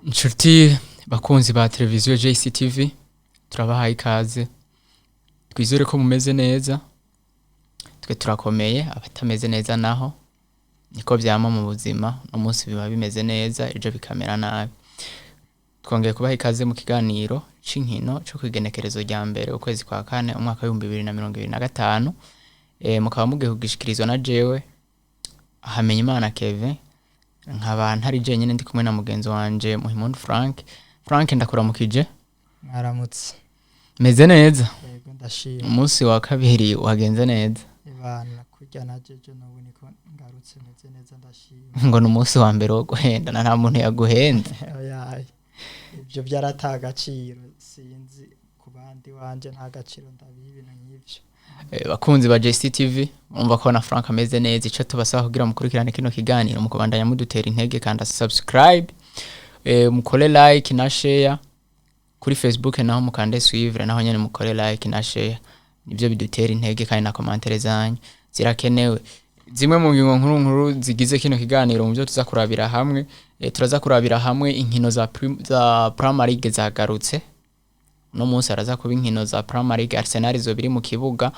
Inshuti bakunzi ba televiziyo JCTV, turabahaye ikaze. Twizere ko mumeze neza. Twe turakomeye, abatameze neza naho niko vyama mu buzima, no munsi biba bimeze neza, ejo bikamera nabi. Twongeye kubaha ikaze mu kiganiro c'inkino co kw'igenekerezo rya mbere, ukwezi kwa kane, umwaka w'2025. Mukaba mugiye kugishikirizwa na jewe Hamenyimana Kevin, nkaba ntari jenyine, ndi kumwe na mugenzi wanje Muhimundu Frank. Frank, ndakuramukije. Mwaramutse. Meze neza. Yego, ndashima. Umunsi wa kabiri wagenze neza? Ibana kurya na jeje n'ubu niko ngarutse, meze neza, ndashima. Ngo ni umunsi wa mbere wo guhendana, nta muntu yaguhenze? Oya, ibyo byarata agaciro, sinzi ku bandi, wanje nta gaciro ndabiha ibintu nk'ivyo. Bakunzi ba JCTV, umva ko na Frank ameze neza. Ico tubasaba kugira mukurikirane kino kiganiro, mukubandanya mudutera intege, kanda subscribe, mukore like na share kuri Facebook, naho mukande suivre, naho nyene mukore like na share, nivyo bidutera intege, kandi na commentaire zanyu zirakenewe. Zimwe mu ngingo nkuru nkuru zigize kino kiganiro, mu byo tuza kurabira hamwe, turaza kurabira hamwe inkino za Premier League zagarutse. Uno munsi haraza kuba inkino za Premier League, Arsenal izoba iri mu kibuga.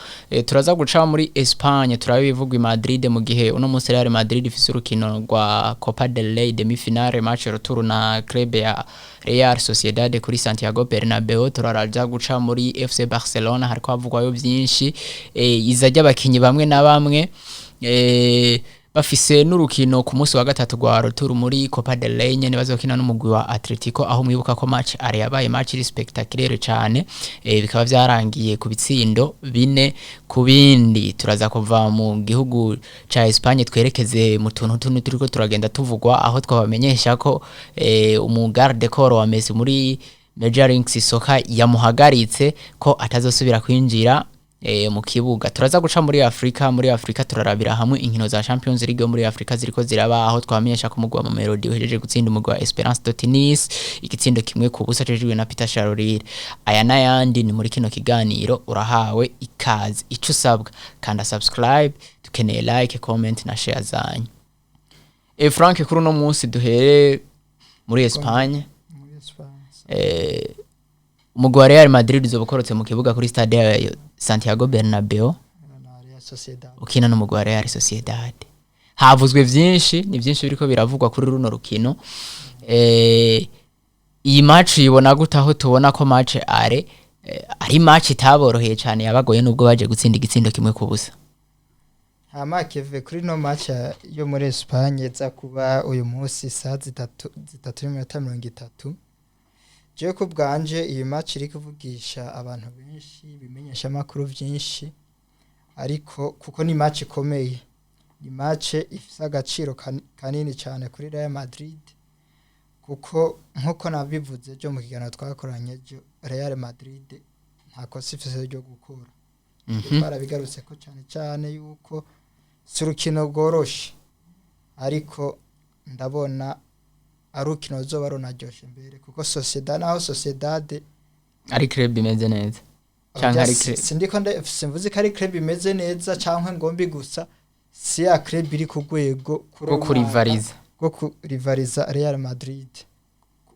Turaza guca muri Espagne, turabe ibivugwa i Madrid, mu gihe uno munsi Real Madrid ifise urukino rwa Copa del Rey, demi finale, match retour na club ya Real Sociedad kuri Santiago Bernabeu. Turaraja guca muri FC Barcelona, hariko havugwayo vyinshi, iza ry'abakinyi bamwe na bamwe, bafise n'urukino ku munsi wa gatatu rwa retour muri Copa del Rey nyene, bazokina n'umugwi wa Atletico, aho mwibuka ko match aller yabaye match iri spectaculaire cane, bikaba vyarangiye ku bitsindo 4-2. Turaza kuva mu gihugu ca Espagne, twerekeze mu tuntu tunu turiko turagenda tuvugwa, aho twabamenyesha ko umu garde corps wa Messi muri Major League Soccer yamuhagaritse ko atazosubira kwinjira mu kibuga. Turaza guca muri Afrika. Muri Afrika turarabira hamwe inkino za Champions League yo muri Afrika ziriko ziraba, aho twamenyesha ko umugwi wa Mamelodi uhejeje gutsinda umugwi wa Esperance de Tunis igitsindo 1-0 cejejwe na Peter Shalulile. Aya n'ayandi ni muri kino kiganiro, urahawe ikaze. Ico usabwa, kanda subscribe, dukeneye like, comment na share zanyu. Frank, kuri uno munsi duhere muri Espagne. Muri Espagne. Umugwi wa Real Madrid uzoba ukorotse mu kibuga kuri stade ya Santiago Bernabeu na Real Sociedad. Ukina n'umugwi wa Real Sociedad. Havuzwe vyinshi, ni vyinshi biriko biravugwa kuri runo rukino. Iyi match uyibona gute, aho tubona ko match aller ari match itaboroheye cyane, yabagoye nubwo baje gutsinda igitsindo 1-0? Hama Keve, kuri no match yo muri Espagne za kuba uyu munsi saa 3:30, jewe ku bwanje iyi match iri kuvugisha abantu benshi, bimenyesha amakuru byinshi, ariko kuko ni match ikomeye, ni match ifise agaciro kanini cyane kuri Real Madrid, kuko nkuko nabivuze byo mu kiganiro twakoranye ejo, Real Madrid nta kosa ifise ryo gukora. Twarabigarutse ko cyane cyane yuko si urukino rworoshe, ariko ndabona ari urukino ruzoba runaryoshe mbere, kuko Sociedad, naho Sociedad ari club imeze neza canke ari club sindiko simvuze ko ari club imeze neza canke ngombi, gusa si ya club iri ku rwego kuri rwo uyu mwaka kurivariza. Rwo kurivariza Real Madrid.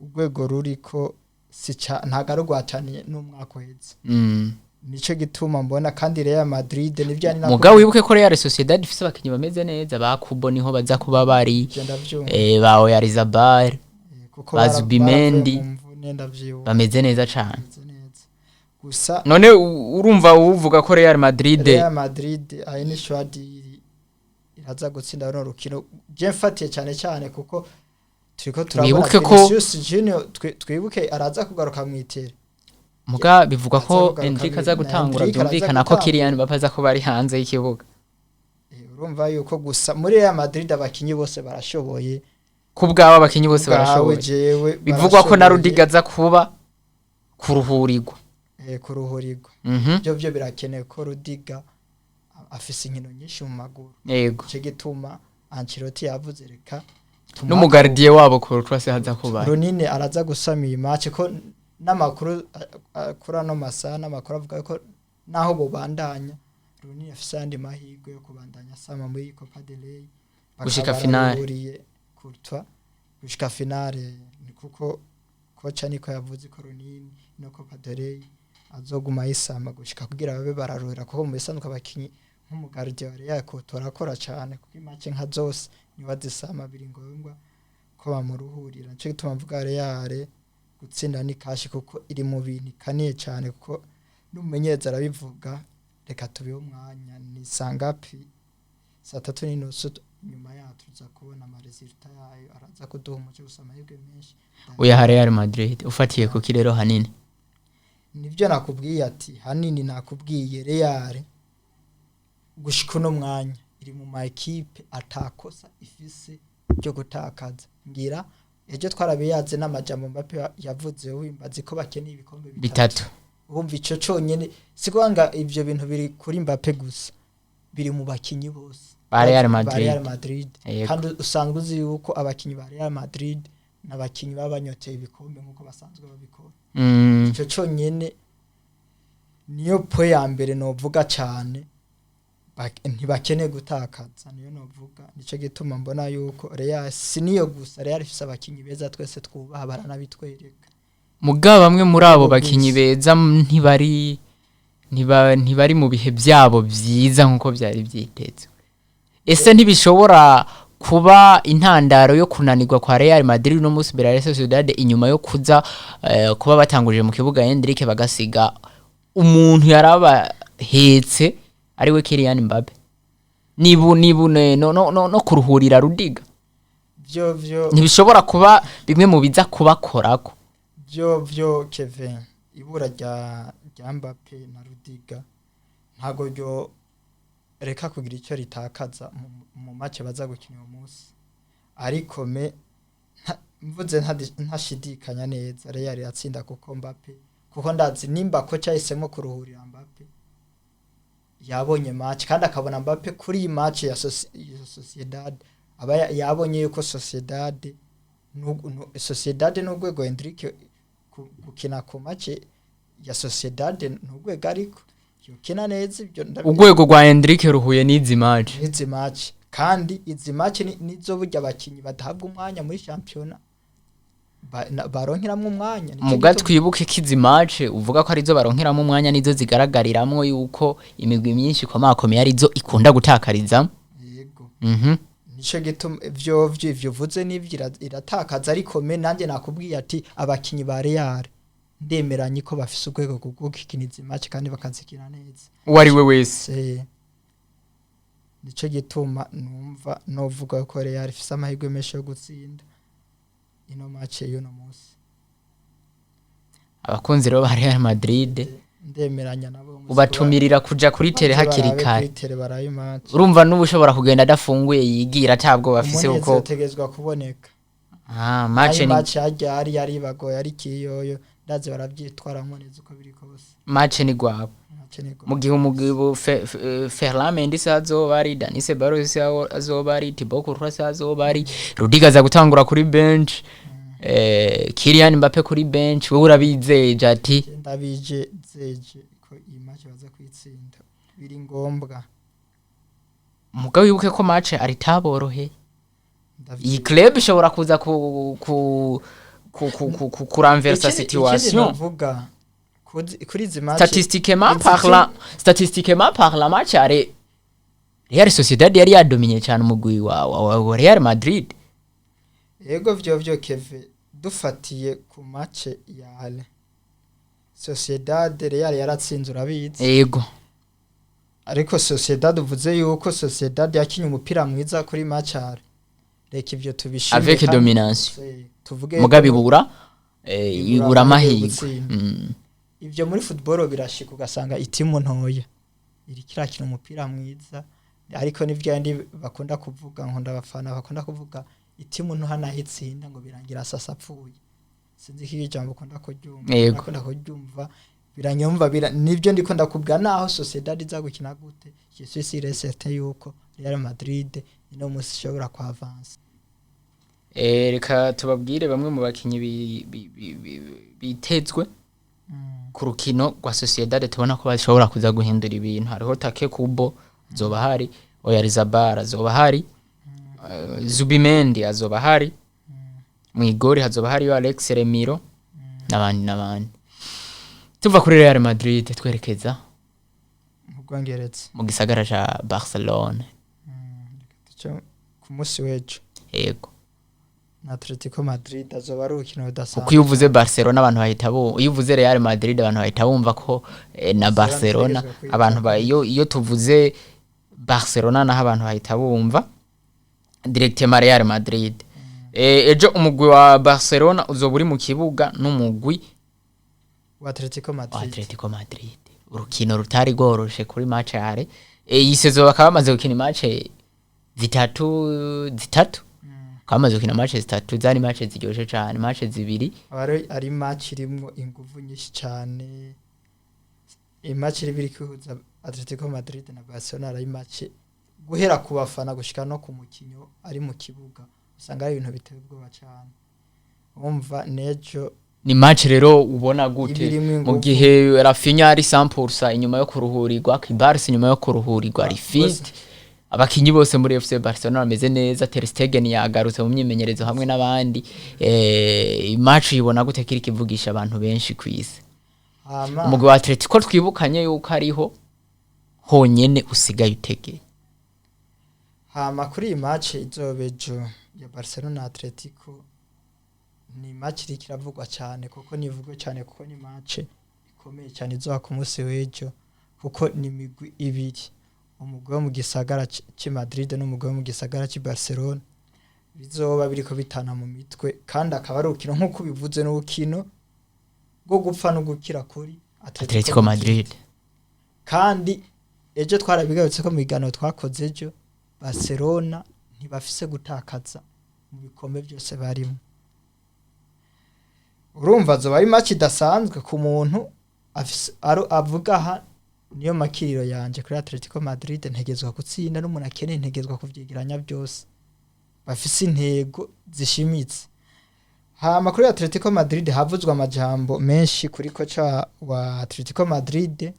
Urwego ruriko si ntago ari urwacaniye n'umwaka uheze. Nico gituma mbona kandi Real Madrid nivyo ari. Mugabo wibuke ko Real Sociedad ifise abakinyi bameze neza, ba Kubo niho baza kuba bari, ndavyumva. Ba Oyarzabal, kuko ba Zubimendi. baravuye mu mvune, ndavyibuka. Bameze neza cane. Bameze neza gusa. None urumva uvuga ko Real Madrid Real Madrid ayi ni shwadi iraza gutsinda runo rukino, je mfatiye cyane cyane kuko turiko turabona Wibuke ko Vinicius Junior, twibuke araza kugaruka mw'itere. Muga bivugwa ko Aza kugaruka Endrick aza na gutangura. Endrick araza Byumvikana ko gutangura. Kylian Mbappe aza kuba ari hanze y'ikibuga. Urumva yuko gusa muri Real Madrid abakinyi bose barashoboye. Ku bwawe abakinyi bose Bwawe barashoboye? Jewe Bivugwa ko na barashoboye. Rudiga aza kuba kuruhurirwa. Kuruhurirwa. Byo birakenewe ko Rudiga afise inkino nyinshi mu maguru. Ico gituma Ancelotti yavuze reka N'umu gardien wabo Courtois haza kuba. Runini araza gusama iyi match, ko n'amakuru kuri ano masaha, n'amakuru avuga ko naho bobandanya, Runini afise ayandi mahirwe yo kubandanya asama muri Copa del Rey. Gushika finale. Courtois. Gushika finale, ni kuko koca niko yavuze ko runini no Copa del Rey azoguma ayisama gushika kugira babe bararuhira, kuko mu bisanzwe abakinyi nk'umu gardien wa Real ko arakora cane, kuko i match nka zose niba zisama biri ngombwa ko bamuruhurira. Nico gituma mvuga Real gutsinda ni kashi, kuko iri mu bintu ikaniye cane, kuko n'umumenyereza arabivuga. Reka tubihe umwanya, ni sangapi? 3:30. Nyuma yaho tuza kubona ama résultats yayo, araza kuduha umuco. Gusa amahirwe menshi Uyaha Real Madrid ufatiye ku kirero hanini? Nibyo nakubwiye ati hanini nakubwiye Real gushika uno mwanya iri mu ma équipe atakosa ifise ryo gutakaza. Ngira ejo twarabiyaze n'amajambo Mbappe yavuze, wimbazi ko bakeneye ibikombe bitatu. Bitatu. Wumva ico conyene si kuvuga ivyo bintu biri kuri Mbappe gusa, biri mu bakinyi bose ba Real ba Madrid. Real Madrid. Yego. Kandi usanzwe uzi yuko abakinyi ba Real Madrid n'abakinyi baba banyoteye ibikombe nk'uko basanzwe babikora. Ico conyene niyo point ya mbere novuga cane. Ntibakeneye gutakaza, niyo novuga. Nico gituma mbona yuko Real si niyo gusa, Real ifise abakinyi beza twese twubaha, baranabitwereka. Mugabo bamwe muri abo Ubwo bakinyi beza ntibari mu bihe byabo byiza nkuko byari byitezwe. Ese ntibishobora kuba intandaro yo kunanirwa kwa Real Madrid no munsi imbere ya Real Sociedad, inyuma yo kuza kuba batangurije mu kibuga Endrick, bagasiga umuntu yarabahetse ariwe Kylian Mbappe, nibu no kuruhurira Rudiga? Vyo Ntibishobora kuba bimwe mu biza kubakorako? Vyo Kevin, ibura rya Mbappe na Rudiga ntago ryo reka kugira icyo ritakaza mu match baza gukina uyu munsi, ariko me mvuze ntashidikanya neza Real iratsinda, kuko Mbappe, kuko ndazi nimba ko cyahisemo kuruhurira Mbappe, yabonye match kandi akabona Mbappe kuri iyi match ya Sociedad, aba yabonye yuko Sociedad Sociedad n'urwego Endrick gukina ku match ya Sociedad n'urwego, ariko yokina neza ibyo Urwego rwa Endrick ruhuye n'izi match. N'izi match, kandi izi match nizo burya abakinyi badahabwa umwanya muri shampiyona baronkeramwo umwanya. Nico Muga gituma- twibuke ko izi match uvuga ko arizo baronkeramo umwanya nizo zigaragariramwo yuko imigwi myinshi ikomakomeye arizo ikunda gutakarizamo. Yego. Nico gituma ivyo uvuze n'ivyo iratakaza, ariko me nanjye nakubwiye ati abakinyi ba Real ndemeranye ko bafise urwego rwo gukina izi match kandi bakazikina neza. Uwo ari we wese. Se nico gituma numva novuga ko Real ifise amahirwe menshi yo gutsinda ino match y'uno munsi. Abakunzi rero ba Real Madrid Ndemeranya nabo. Ubatumirira kuja kuri terrain hakiri kare. Kuri terrain baraye match. Urumva n'ubu ushobora kugenda adafunguye yigira atabwo bafise Umunezero kuko utegerezwa kuboneka. Ah, match Ari ni match harya yari bagoye, ariko iyoyo ndazi barabyitwaramo neza uko biri kose. Match ni gwabo. Match ni Mu gihe umugabo Ferland Mendy se azoba ari, Dani Ceballos se azoba ari, Thibaut Courtois se azoba ari, Rudiger aza gutangura kuri bench, Kylian Mbappe kuri bench, wowe urabizeje ati Ndabije zeje ko iyi match baza kuyitsinda, biri ngombwa. Mugabo wibuke ko match ari taborohe. Iyi Ndavyibuka. club ishobora kuza ku kuranversa Ikindi situation. novuga kuri izi match Statistiquement parlant, match ari Real Sociedad yari yadominye cyane umugwi wa Real Madrid. Yego, vyo Keve, dufatiye ku match ya aller Sociedad, Real yaratsinze, urabizi. Yego. Ariko Sociedad, uvuze yuko Sociedad yakinye umupira mwiza kuri match aller, reka ivyo tubishime Avec kandi domination. Tuvuge Mugabo yuko ibura ibura amahirwe amahirwe. gutsinda. Ivyo muri football birashika, ugasanga itimu ntoya iriko irakina umupira mwiza, ariko n'ivyandi bakunda kuvuga, nkunda abafana bakunda kuvuga itimu nto naho itsinda ngo birangira sasa apfuye. Sinzi ko iryo jambo ukunda kuryumva. Yego. Nakunda kuryumva biranyumva nibyo ndiko ndakubwira. Naho Sociedad iza gukina gute, je suis sûr et certain yuko Real Madrid ino musi ishobora ku avancer. Reka tubabwire bamwe mu bakinyi bitezwe ku rukino rwa Sociedad, tubona ko bashobora kuza guhindura ibintu. Hariho Take Kubo azoba hari, Oyarzabal azoba hari, Zubimendi azoba hari. Mw'igori hazoba hariyo Alex Remiro n'abandi n'abandi. Tuva kuri Real Madrid twerekeza Mu Bwongereza. mu gisagara ca Barcelona. Duce ku munsi w'ejo. Yego. Na Atletico Madrid azoba ari urukino Kuko rudasanzwe. iyo uvuze Barcelona abantu bahita bu iyo uvuze Real Madrid abantu bahita bumva ko na Barcelona ntegerezwa kuyita. Abantu iyo tuvuze Barcelona naho abantu bahita bumva directement Real Madrid. Ejo umugwi wa Barcelona uzoba uri mu kibuga n'umugwi wa Atletico wa Madrid. Atletico Madrid, urukino rutari rworoshe kuri match yare. Iyi saison bakaba bamaze gukina match zitatu zitatu, bakaba bamaze gukina match zitatu, zari match ziryoshe cane, match zibiri. Aba ari match irimwo inguvu nyinshi cyane. Match iri kwihuza Atletico Madrid na Barcelona ari match guhera ku bafana gushika no ku mukinyo ari mu kibuga, usanga ari ibintu biteye ubwoba cyane. Wumva nejo Ni match rero ubona gute Iba irimwo mu inguvu. gihe Raphinha ari 100% inyuma yo kuruhurirwa, Kibarsi inyuma yo kuruhurirwa ari fit, abakinyi bose muri FC Barcelona bameze neza, Ter Stegen yagarutse mu myimenyerezo hamwe n'abandi, match ibona gute kiri kivugisha abantu benshi kwisi? Hama Umugwi wa Atletico twibukanye yuko ariho honyene usigaye utegeye. Hama kuri iyi match izoba ejo ya Barcelona na Atletico, ni match iriko iravugwa cyane, kuko nivugwe cyane kuko ni match ikomeye cyane izoba ku munsi w'ejo, kuko ni imigwi ibiri, umugwi wo mu gisagara c'i Madrid n'umugwi wo mu gisagara c'i Barcelona, bizoba biriko bitana mu mitwe, kandi akaba ari urukino nk'uko ubivuze, n'urukino rwo gupfa no gukira kuri Atletico Madrid. Kandi ejo twarabigarutse ko mu biganiro twakoze ejo, Barcelona ntibafise gutakaza mu bikombe byose barimo. Urumva azoba ari match idasanzwe ku muntu afise avuga aha: niyo makiriro yanje kuri Atletico Madrid, ntegezwa gutsinda, n'umuntu akeneye ntegezwa kuvyegeranya byose, bafise intego zishimitse. Hama kuri Atletico Madrid havuzwe amajambo menshi kuri koca wa Atletico Madrid.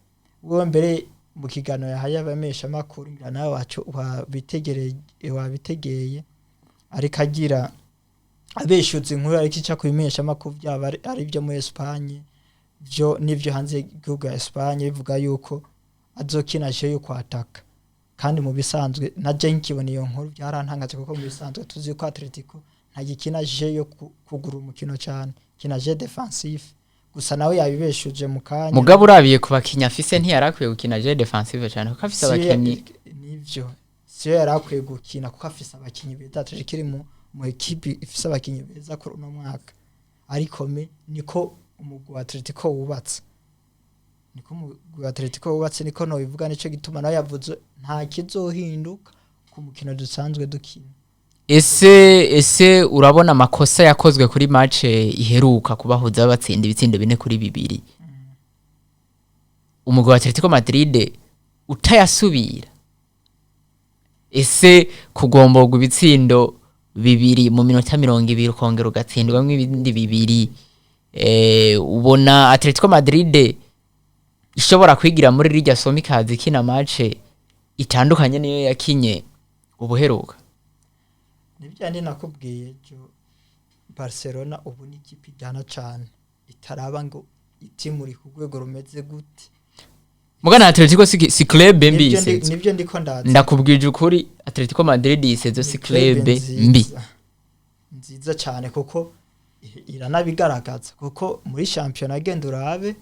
Wewe mbere mu kiganiro yahaye abamesha makuru, ngira nawe wacu wabitegereye, wabitegeye, ariko agira abeshuza inkuru ariko ica kubimenyesha makuru, byaba ari byo muri Espagne byo n'ivyo hanze y'igihugu ya Espagne, bivuga yuko azokina jeu yo kwataka. Kandi mu bisanzwe na je nkibona iyo nkuru byarantangaje, kuko mu bisanzwe tuzi ko Atletico ntagikina jeu yo kugura umukino cyane, kina jeu défensif. Gusa nawe yabibeshuje mu kanya. Mugabo urabiye ku bakinyi afise, ntiyarakwiye gukina jeu défensive cyane kuko afise abakinyi. Nivyo, siyo yari akwiye gukina kuko afise abakinyi beza. Atletico iri mu ekipi ifise abakinyi beza kuri uno mwaka, ariko me niko umugwi wa Atletico wubatse, niko umugwi wa Atletico wubatse, niko nobivuga. Nico gituma nawe yavuze nta kizohinduka ku mukino dusanzwe dukina. Ese urabona amakosa yakozwe kuri match iheruka kubahuza batsinda ibitsindo 4-2, umugwi wa Atletico Madrid utayasubira? Ese kugomborwa ibitsindo bibiri mu minota 20, ukongera ugatsindwamwo ibindi bibiri, ubona Atletico Madrid ishobora kwigira muri rirya somo ikaza ikina match itandukanye niyo yakinye ubuheruka? Nibyo nakubwiye ejo, Barcelona ubu ni ikipe ijyana cane, itaraba ngo itimuri ku rwego rumeze gute. Mugana Atletico si club mbi. Isezo Nibyo ndiko ndaza. Ndakubwije ukuri, Atletico Madrid isezo si Ni club club nziza. mbi. Nziza cyane, kuko iranabigaragaza, kuko muri shampiyona agenda urabe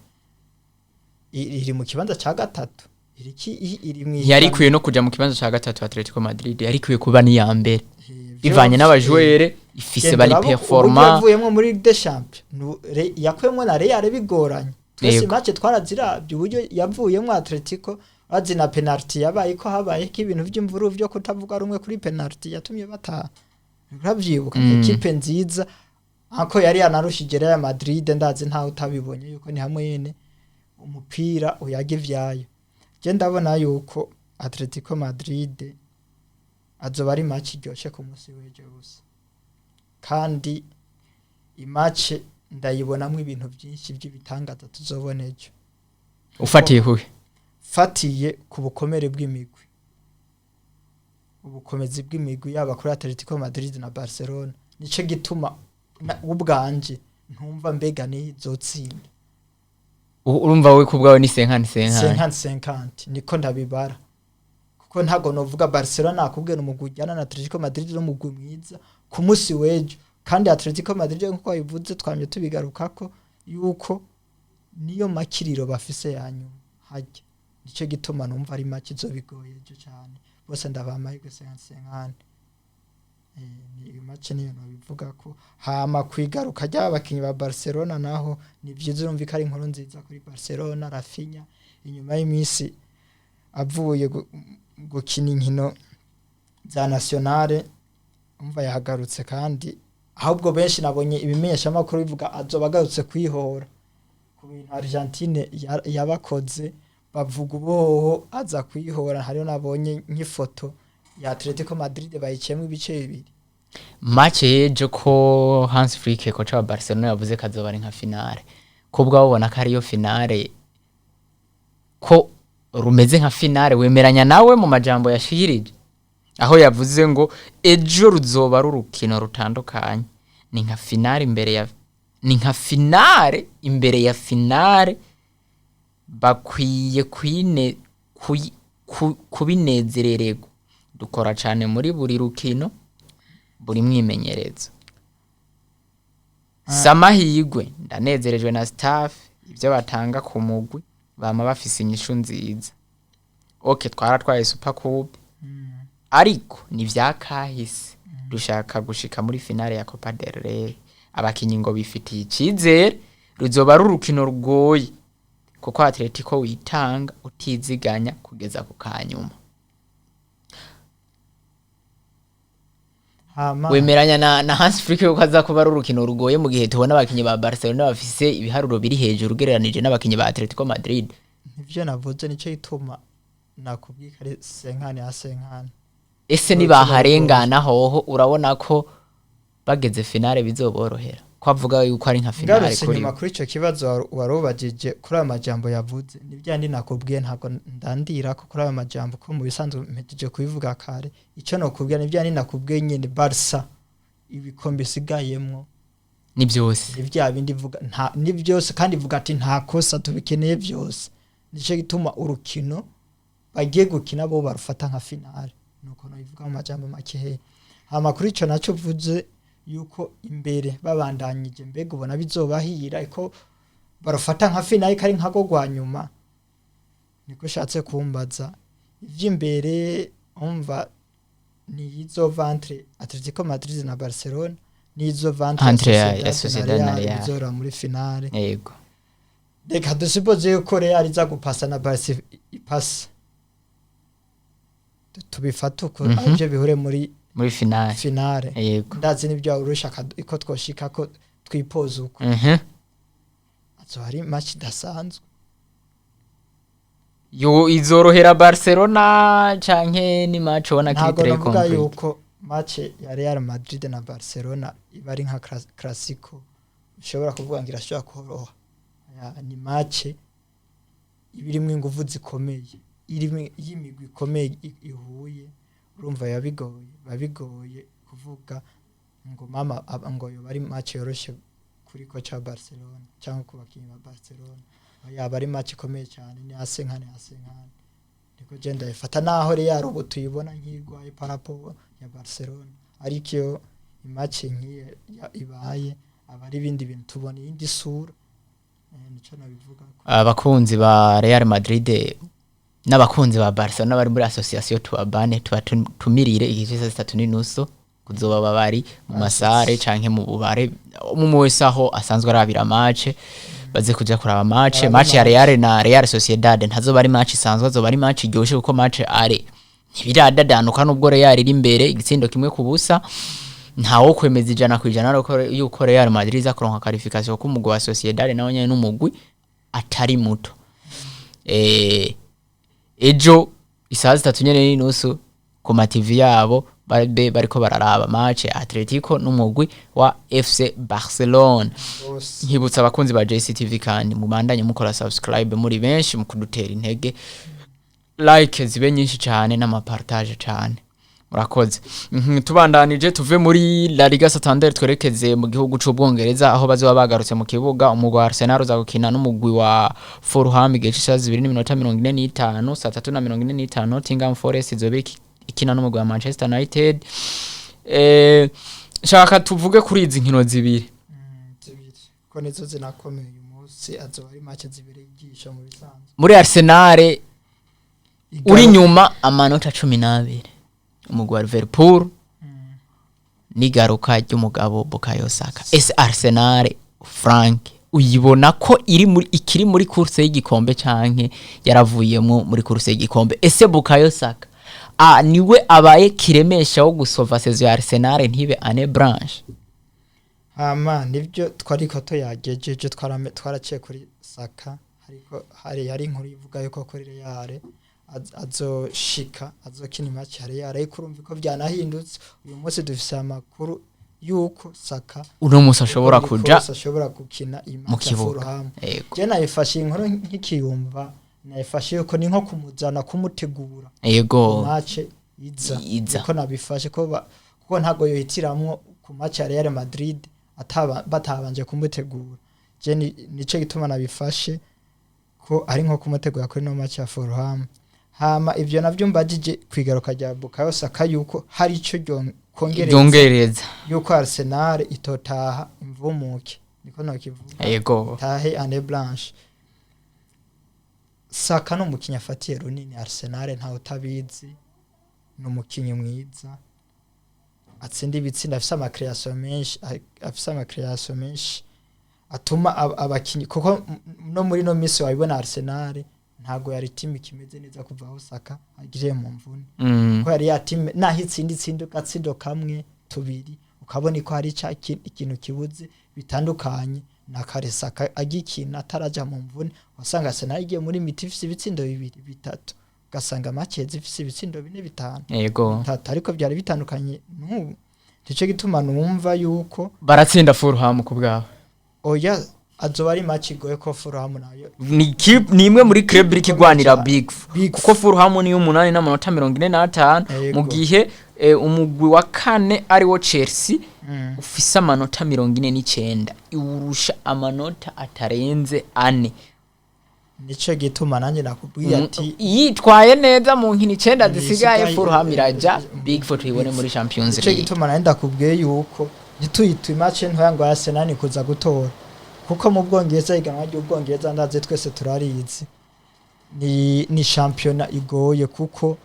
iri mu kibanza cya gatatu, iri mu Yari ikwiye no kuja mu kibanza ca gatatu. Atletico Madrid yari ikwiye kuba n'iya mbere bivanye n'abajwere ifise, bari performant. Yavuyemo muri Ligue des Champions, yakuyemo na Real bigoranye twese. Match twaraziravye uburyo yavuyemo Atletico, bazi na penalty yabaye, ko habaye ko ibintu by'imvuru byo kutavuga rumwe kuri penalty yatumye bataha, uravyibuka? Ekipe nziza ako yari yanarushije Real Madrid, ndazi ntawe utabibonye yuko ni hamwe nyene umupira uyaga ivyayo. Je ndabona yuko Atletico Madrid azoba ari match iryoshe ku munsi w'ejo gusa, kandi imatch ndayibonamwo ibintu byinshi by'ibitangaza tuzobona ejo. Ufatiye kuhe? Fatiye ku bukomere bw'imigwi, ubukomezi bw'imigwi yaba kuri Atletico Madrid na Barcelona, nico gituma Ubwanje ntumva mbega nizotsinda. Urumva wowe kubwawe ni 50-50? 50-50 niko ndabibara, kuko ntago novuga Barcelona. Nakubwiye, umugwi ujyana na Atletico Madrid n'umugwi mwiza ku munsi w'ejo. Kandi Atletico Madrid, nkuko wabivuze, twamye tubigarukako yuko niyo makiriro bafise ya nyuma hajya. Nicyo gituma numva ari match izobigoye ejo cyane. Bose ndabaha amahirwe 50-50. Ni match niyo nobivuga ko. Hama kwigaruka ry'abakinyi ba Barcelona naho ni byiza, urumva ko ari inkuru nziza kuri Barcelona. Raphinha, inyuma y'iminsi avuye gukina inkino za nationale, umva yahagarutse. Kandi ahubwo benshi nabonye ibimenyeshamakuru bivuga azoba agarutse kwihora ku bintu Argentine yabakoze. Bavuga uboho aza kwihora. Hariho nabonye nk'ifoto ya Atletico Madrid bayiciyemo ibice bibiri. Match y'ejo, ko Hans Flick, coach wa Barcelona, yavuze ko azoba ari nka finale, ko ubwawe ubona ko ariyo finale, ko rumeze nka finale, wemeranya nawe mu majambo yashirije aho yavuze ngo ejo ruzoba ari urukino rutandukanye, ni nka finale imbere ya, ni nka finale imbere ya finale, bakwiye kwine kubinezerererwa, dukora cyane muri buri rukino, buri mwimenyerezo, si amahirwe. Ndanezerejwe na staff, ibyo batanga ku mugwi, bama bafise inyishu nziza. Ok, twaratwaye Super Coupe, ariko ni vyakahise, dushaka gushika muri finale ya Copa del Rey. Abakinyi ngo bifitiye icizere, ruzoba ari urukino rugoye kuko Atletico witanga utiziganya kugeza ku kanyuma. Hama Wemeranya na Hans Flick yuko aza kuba ari urukino rugoye, mu gihe tubona abakinyi ba Barcelona bafise ibiharuro biri hejuru ugereranije n'abakinyi ba Atletico Madrid? Nivyo navuze, nico gituma nakubwiye kare 50-50. Ese Urukino nibaharengana hoho, urabona ko bageze finale bizoborohera, ko avuga yuko ari nka finale Ngarutse kuri inyuma kuri ico kibazo warubajije kuri ayo majambo yavuze, ni byandi nakubwiye, ntabwo ndandira ko kuri ayo majambo, ko mu bisanzwe mpejeje kubivuga kare. Icyo nokubwiye ni byandi nakubwiye nyene: Barca ibikombe isigayemwo ni byose. Ni bya bindi ivuga nta ni byose, kandi ivuga ati nta kosa, tubikeneye byose. Nicyo gituma urukino bagiye gukina bo barufata nka finale, nuko nabivuga mu majambo make. Hama kuri ico naco uvuze yuko imbere babandanyije, mbega ubona bizobahira ko barufata nka finale, kari nka rwa nyuma? Niko ushatse kumbaza. Ivy'imbere, umva, ni izova entre Atletico Madrid na Barcelona, ni izova entre Entre ya Sociedad Sociedad na na Real Real. bizora muri finale. Yego. Reka dusupoze yuko Real iza gupasa na Barca ipasa, tubifate uko, arivyo bihure muri muri finale. Finale. Yego. Ndazi nibyo urusha ko twoshika ko twipoza uko, azoba ari match idasanzwe. Yo izorohera Barcelona canke ni match ubona ko Ntabwo iri très navuga compliqué? yuko match ya Real Madrid na Barcelona iba ari nka Clasico, ushobora kuvuga ngo irashobora koroha. Ni match iba irimwo inguvu zikomeye, irimo y'imigwi ikomeye ihuye. Urumva biba bigoye, biba bigoye kuvuga ngo mama ngo yoba ari match yoroshe kuri coach wa Barcelona cyangwa ku bakinnyi ba Barcelona. Yaba ari match ikomeye cyane, ni hasi nkane hasi nkane, niko je ndayifata, naho Real ubu tuyibona nk'irwaye par rapport ya Barcelona. Ariko iyo imatch nk'iyo ibaye, aba ari ibindi bintu, tubona iyindi sura. Nico nabivuga ko. Abakunzi ba Real Madrid n'abakunzi ba Barcelona bari muri association tubabane, tubatumirire igice saa 3:30 kuzoba bari mu masare canke mu bubare, umwe wese aho asanzwe arabira match, baze kuja kuraba match. Barabe Match ya match. Real na Real Sociedad ntazoba ari match isanzwe, azoba ari match iryoshe, kuko match are ntibiradadanuka nubwo Real iri imbere igitsindo 1-0. Ntawo kwemeza 100% yuko Real Madrid iza kuronka qualification, kuko umugwi wa Sociedad nawo nyene n'umugwi atari muto. Ejo isaha 3 nyene n'inusu ku ma TV yabo babe bariko bararaba match ya Atletico n'umugwi wa FC Barcelona. Bose. Nkibutsa abakunzi ba JCTV kandi mubandanye mukora subscribe muri benshi, mu kudutera intege, like zibe nyinshi cyane n'amapartage cyane. Murakoze. Tubandanije tuve muri La Liga Santander twerekeze mu gihugu c'Ubwongereza, aho bazoba bagarutse mu kibuga. Umugwi wa Arsenal uza gukina n'umugwi wa Fulham igihe c'isaha 2:45. Saa 3:45 Nottingham Forest izoba ikina n'umugwi wa Manchester United. Shaka tuvuge kuri izi nkino zibiri. Zibiri ko nizo zinakomeye uyu munsi, azoba ari match zibiri yigisha mu bisanzwe. Muri Arsenal uri nyuma amanota 12, umugwi wa Liverpool n'igaruka ry'umugabo Bukayo Saka. Ese Arsenal, Frank, uyibona ko iri muri ikiri muri course y'igikombe canke yaravuyemo muri course y'igikombe? Ese Bukayo Saka niwe abaye kiremesha wo gusova saison ya Arsenal ntibe année blanche? Hama nibyo twariko tuyagejeje, twaraciye kuri Saka, ariko hari yari inkuru ivuga yuko kuri Real azoshika azokina match ya Real, ariko urumva ko byanahindutse. Uyu munsi dufise amakuru yuko Saka uno munsi ashobora uko biri kuja kose ashobora gukina iyi mu match ya kibuga. Fulham. Yego. Je nayifashe inkuru nkikiyumva, nayifashe yuko ni nko kumuzana kumutegura match iza. Iza. Niko nabifashe ko kuko ntabwo yohitiramwo ku match ya Real Madrid ataba batabanje kumutegura. Je nico gituma nabifashe ko ari nko kumutegura kuri no match ya Fulham. Hama ivyo navyo mbajije kwigaruka rya Bukayo Saka yuko hari ico kongereza byongereza yuko Arsenal itotaha imvumuke, niko nokivuga, tahe année blanche. Saka ni umukinnyi afatiye runini Arsenal, ntawe utabizi, ni umukinnyi mwiza atsinda ibitsinda, afise ama création menshi, afise ama création menshi atuma abakinyi, kuko no muri no misi wabibona Arsenal ntago yari team ikimeze neza kuva aho Saka agiriye mu mvune, ko yari ya team naho itsinda itsinda ugatsindo kamwe tubiri ukabona ko hari ikintu kibuze bitandukanye na kare Saka agikina ataraja mu mvune. Wasanga Arsenal igiye muri mi-temps ifise ibitsindo bibiri bitatu, ugasanga match ifise ibitsindo bine bitanu, bitatu, ariko byari bitandukanye n'ubu. Nico gituma numva yuko baratsinda Fulham ku bwawe? Oya, azoba ari match igoye ko Fulham nayo ni imwe muri club iriko igwanira Big Four. Big Kuko Fulham ni umunani n'amanota 45, mu gihe umugwi wa kane ariwo Chelsea ufise amanota 49, iwurusha amanota atarenze ane. Nico gituma nanjye nakubwiye ati Yitwaye neza mu nkino 9 zisigaye, zisigaye, Fulham iraja Big Four, tuyibone muri Champions nico League. gituma nanjye ndakubwiye yuko ntituyitwe match ntoya ngo Arsenal ni kuza gutora, kuko mu Bwongereza, iganwa ry'Ubwongereza ndaze twese turarizi, ni shampiyona igoye, kuko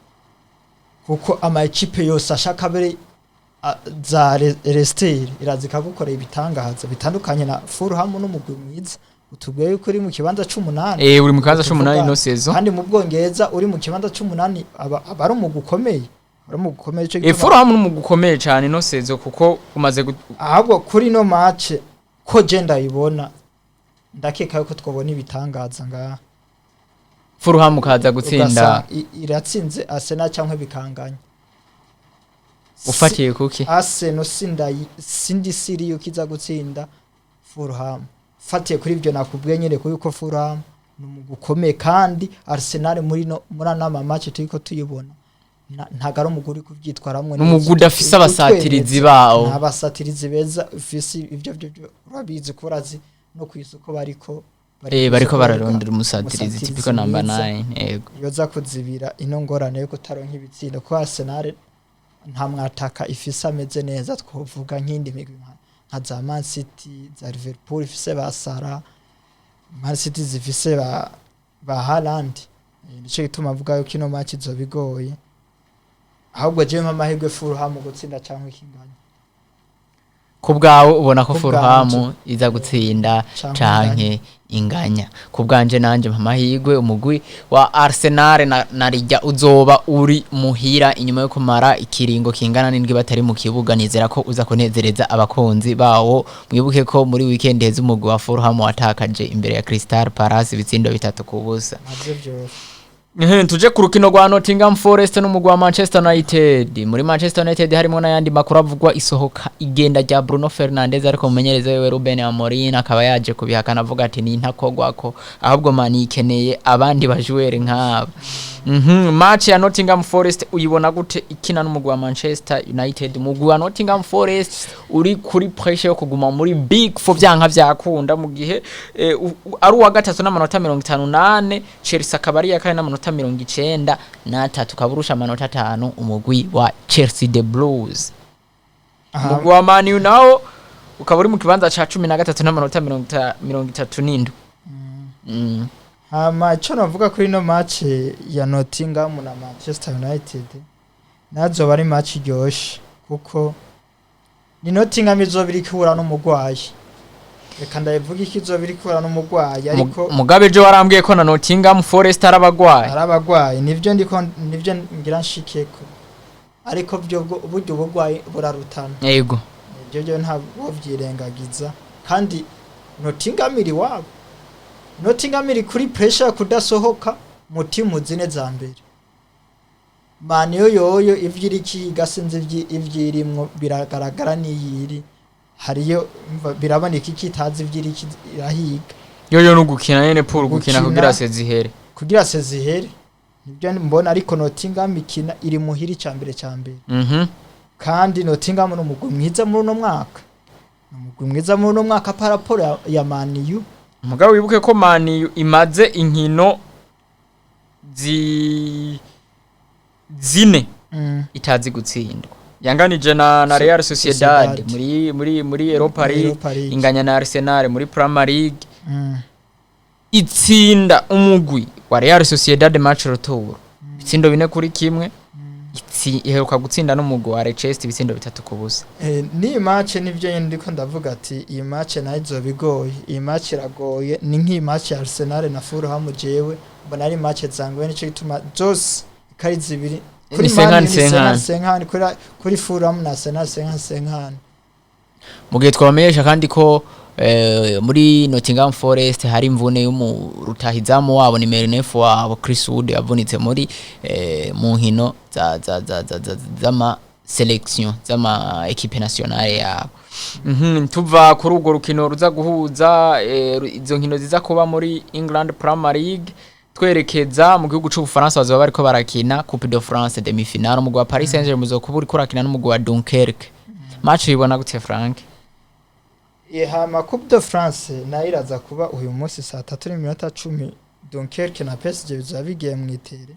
ama ekipe yose ashaka bere za Leicester iraza ikagukorera ibitangaza bitandukanye na Fulham n'umugwi mwiza utubwiye yuko uri mu kibanza c'umunani. Uri mu kibanza c'umunani Tuvuga- no saison. Kandi mu Bwongereza uri mu kibanza c'umunani aba ari umugwi ukomeye, ari umugwi ukomeye. Ico gituma- Fulham n'umugwi ukomeye cane no saison kuko umaze Ahubwo kuri no match ko je ndayibona, ndakeka yuko twobona ibitangaza ngaha. Fulham ukaza gutsinda. Ugasanga iratsinze Arsenal cyangwa bikanganya. Ufatiye kuki? Arsenal sindayi sindi siri yuko iza gutsinda Fulham, fatiye kuri ibyo nakubwiye nyine ko yuko Fulham ni umugwi ukomeye, kandi Arsenal muri no muri anama match turiko tuyibona ntago ari umugwi uri kuvyitwaramwo Ni umugwi neza. udafise abasatirizi bawo. Nta basatirizi beza ufise, ivyo byo urabizi ko urazi no ku isoko bariko Bariko kw'isoko bararondera umusatirizi umusatirizi typical number mwiza. 9, yego. Yoza kuzibira ino ngorane yo kutaronka ibitsindo, kuko Arsenal nta mwataka ifise ameze neza twovuga nk'indi migwi nka za Man City, za Liverpool ifise ba Salah, Man City zifise ba Haaland. Nico gituma avuga yuko ino match izoba igoye, ahubwo jewe mpa amahirwe Fulham gutsinda cyangwa ikinganya. Ku bwawe ubona ko Ku Fulham bwanje. iza gutsinda Canke canke inganya? Ku bwanje nanje mpa amahirwe umugwi wa Arsenal na rijya uzoba uri muhira inyuma yo kumara ikiringo kingana n'indwi batari mu kibuga. Nizera ko uza kunezereza abakunzi bawo. Mwibuke ko muri weekend heze umugwi wa Fulham watakaje imbere ya Crystal Palace ibitsindo 3-0. Navyo vyose. Tuje ku rukino rwa Nottingham Forest n'umugwi wa Manchester United. Muri Manchester United harimo n'ayandi makuru avugwa isohoka igenda rya Bruno Fernandes, ariko umumenyereza wiwe Ruben Amorim akaba yaje kubihakana avuga ati ni ntakogwako, ahubwo Man ikeneye abandi bajuwere nk'aba. Match ya Nottingham Forest uyibona gute ikina n'umugwi wa Manchester United? Umugwi wa Nottingham Forest uri kuri pressure yo kuguma muri Big Four vyanka vyakunda, mu gihe ari uwa gatatu n'amanota 58, Chelsea akaba ari iya kane n'amanota 93, kaburusha amanota 5 umugwi wa Chelsea the Blues. Umugwi wa Man U nawo ukaba uri mu kibanza ca 13 n'amanota 37. Hama icyo navuga kuri ino match ya Nottingham na Manchester United, nazoba ari match iryoshe kuko ni Nottingham izoba iri ihura n'umugwayi. Reka ndayivuga iki, izoba iri ihura n'umugwayi, ariko Mugabe ejo warambwiye ko na Nottingham Forest ari abagwayi. Ari abagwayi, nivyo ndiko, nivyo ngira nshikeko, ariko byo buryo ubugwayi burarutana. Ibyo byo ntabwo byirengagiza, kandi Nottingham iri iwabo, Nottingham iri kuri pressure kudasohoka mu timu zine za mbere. Man U yoyo ivyo iri kiga sinzi ivyo irimwo, biragaragara n'iyiri hariyo biraboneka iki itazi ivyo iri irahiga. Yoyo no gukina nyene pour gukina Gukina. kugira sezihere. Kugira sezihere, nibyo mbona, ariko Nottingham ikina iri muhiri ca mbere ca mbere. Kandi Nottingham ni umugwi mwiza muri uno mwaka, ni umugwi mwiza muri uno mwaka par rapport ya Man U. Mugabo wibuke ko Man U imaze inkino zine itazi gutsindwa. Yanganije na Real Sociedad Sociedad. muri Europa League, Europa League. inganya na Arsenal muri Premier League, itsinda umugwi wa Real Sociedad match retour ibitsindo 4-1, iheruka gutsinda n'umugwi wa Leicester ibitsindo 3-0. N'iyi match nivyo nyene ndiko ndavuga ati iyi match nayo izoba igoye. Iyi match iragoye, ni nk'iyi match ya Arsenal na Fulham. Jewe mbona ari match zangoye, nico gituma zose ko ari zibiri kuri Ni Man U 50 ni 50. 50, kuri Fulham na Arsenal 50-50. Mu gihe twabamenyesha kandi ko muri Nottingham Forest hari imvune y'umurutahizamu wabo nimero 9 wabo Chris Wood, yavunitse muri mu nkino za za za za za z'ama selection z'ama équipe nationale yabo. Tuva kuri urwo rukino ruza guhuza izo nkino ziza kuba muri England Premier League, twerekeza mu gihugu c'Ubufaransa. Bazoba bariko barakina Coupe de France demi-finale. Umugwi wa Paris Saint-Germain uzokuba uriko urakina n'umugwi wa Dunkerque. Match uyibona gute, Frank? Hama Coupe de France nayo iraza kuba uyu munsi saa 3:10, Dunkerque na PSG bizaba bigiye mu itere.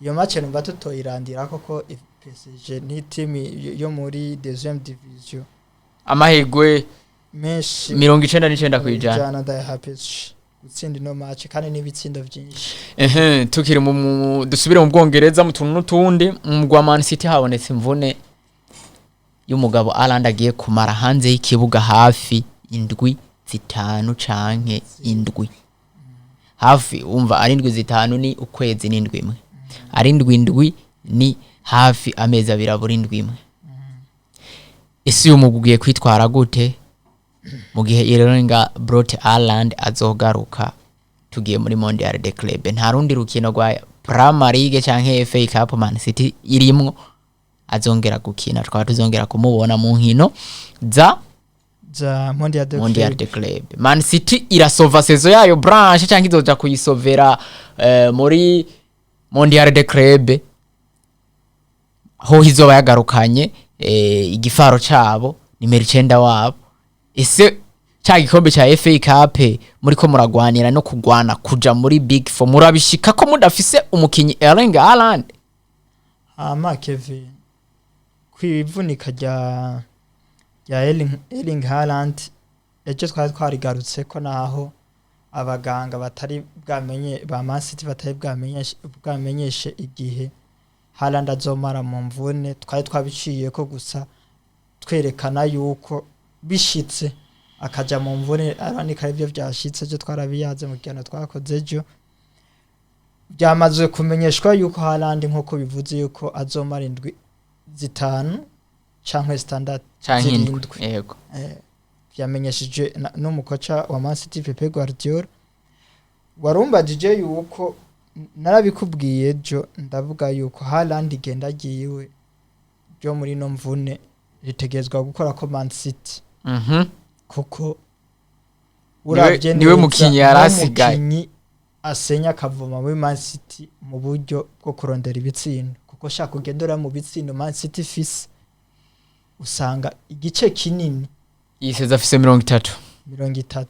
Iyo match numva tutoyirandira koko PSG ni team yo muri deuxième division. Amahirwe menshi 99%. Ijana ndayaha PSG gutsinda ino match, kandi n'ibitsindo byinshi. Ehe, tukiri dusubire mu Bwongereza mu tuntu n'utundi. Mu mugwi wa Man City habonetse imvune y'umugabo Haaland, agiye kumara hanze y'ikibuga hafi indwi 5 canke 7 hafi. Umva, ari indwi 5 ni ukwezi n'indwi imwe, ari indwi ni hafi amezi 2 abura indwi imwe. Ese uyu mugwi ugiye kwitwara gute mu gihe Erling Braut Haaland azogaruka? Tugiye muri Mondial de Club, nta rundi rukino rwa Premier League canke FA Cup Man City irimwo azongera gukina, tukaba tuzongera kumubona mu nkino za za Mondial de Mondial Club. de Club. Man City irasova saison yayo blanche canke izoja kuyisovera muri Mondial de Club, ho izoba yagarukanye igifaro cabo nimero 9 wabo? Ese ca gikombe ca FA Cup muriko muragwanira no kugwana kuja muri Big Four, murabishika ko mudafise umukinyi Erling Haaland? Hama Kevin, kwivunika rya Erling Haaland ejo twari twarigarutse ko naho abaganga batari bwamenye ba Man City batari bwamenyeshe igihe Haaland azomara mu mvune, twari twabiciye ko gusa twerekana yuko bishitse akaja mu mvune aranika, aribyo byashitse ejo twarabiyaze mu kiganiro twakoze ejo. Byamaze kumenyeshwa yuko Haaland, nkuko bivuze, yuko azomara indwi 5 canke 6. Canke 7. 7. Yego. Vyamenyesheje n'umukoca wa Man City Pep Guardiola. Warumbajije yuko Narabikubwiye ejo, ndavuga yuko Haaland igenda agiwe ryo muri no mvune ritegerezwa gukora ko Man City, kuko uravye Niwe neza, mukinyi yari niwe asigaye. mukinyi asenya akavoma muri Man City mu buryo bwo kurondera ibitsindo, kuko shaka ugendera mu bitsindo Man City ifise, usanga igice kinini Yiseza afise 30. 30.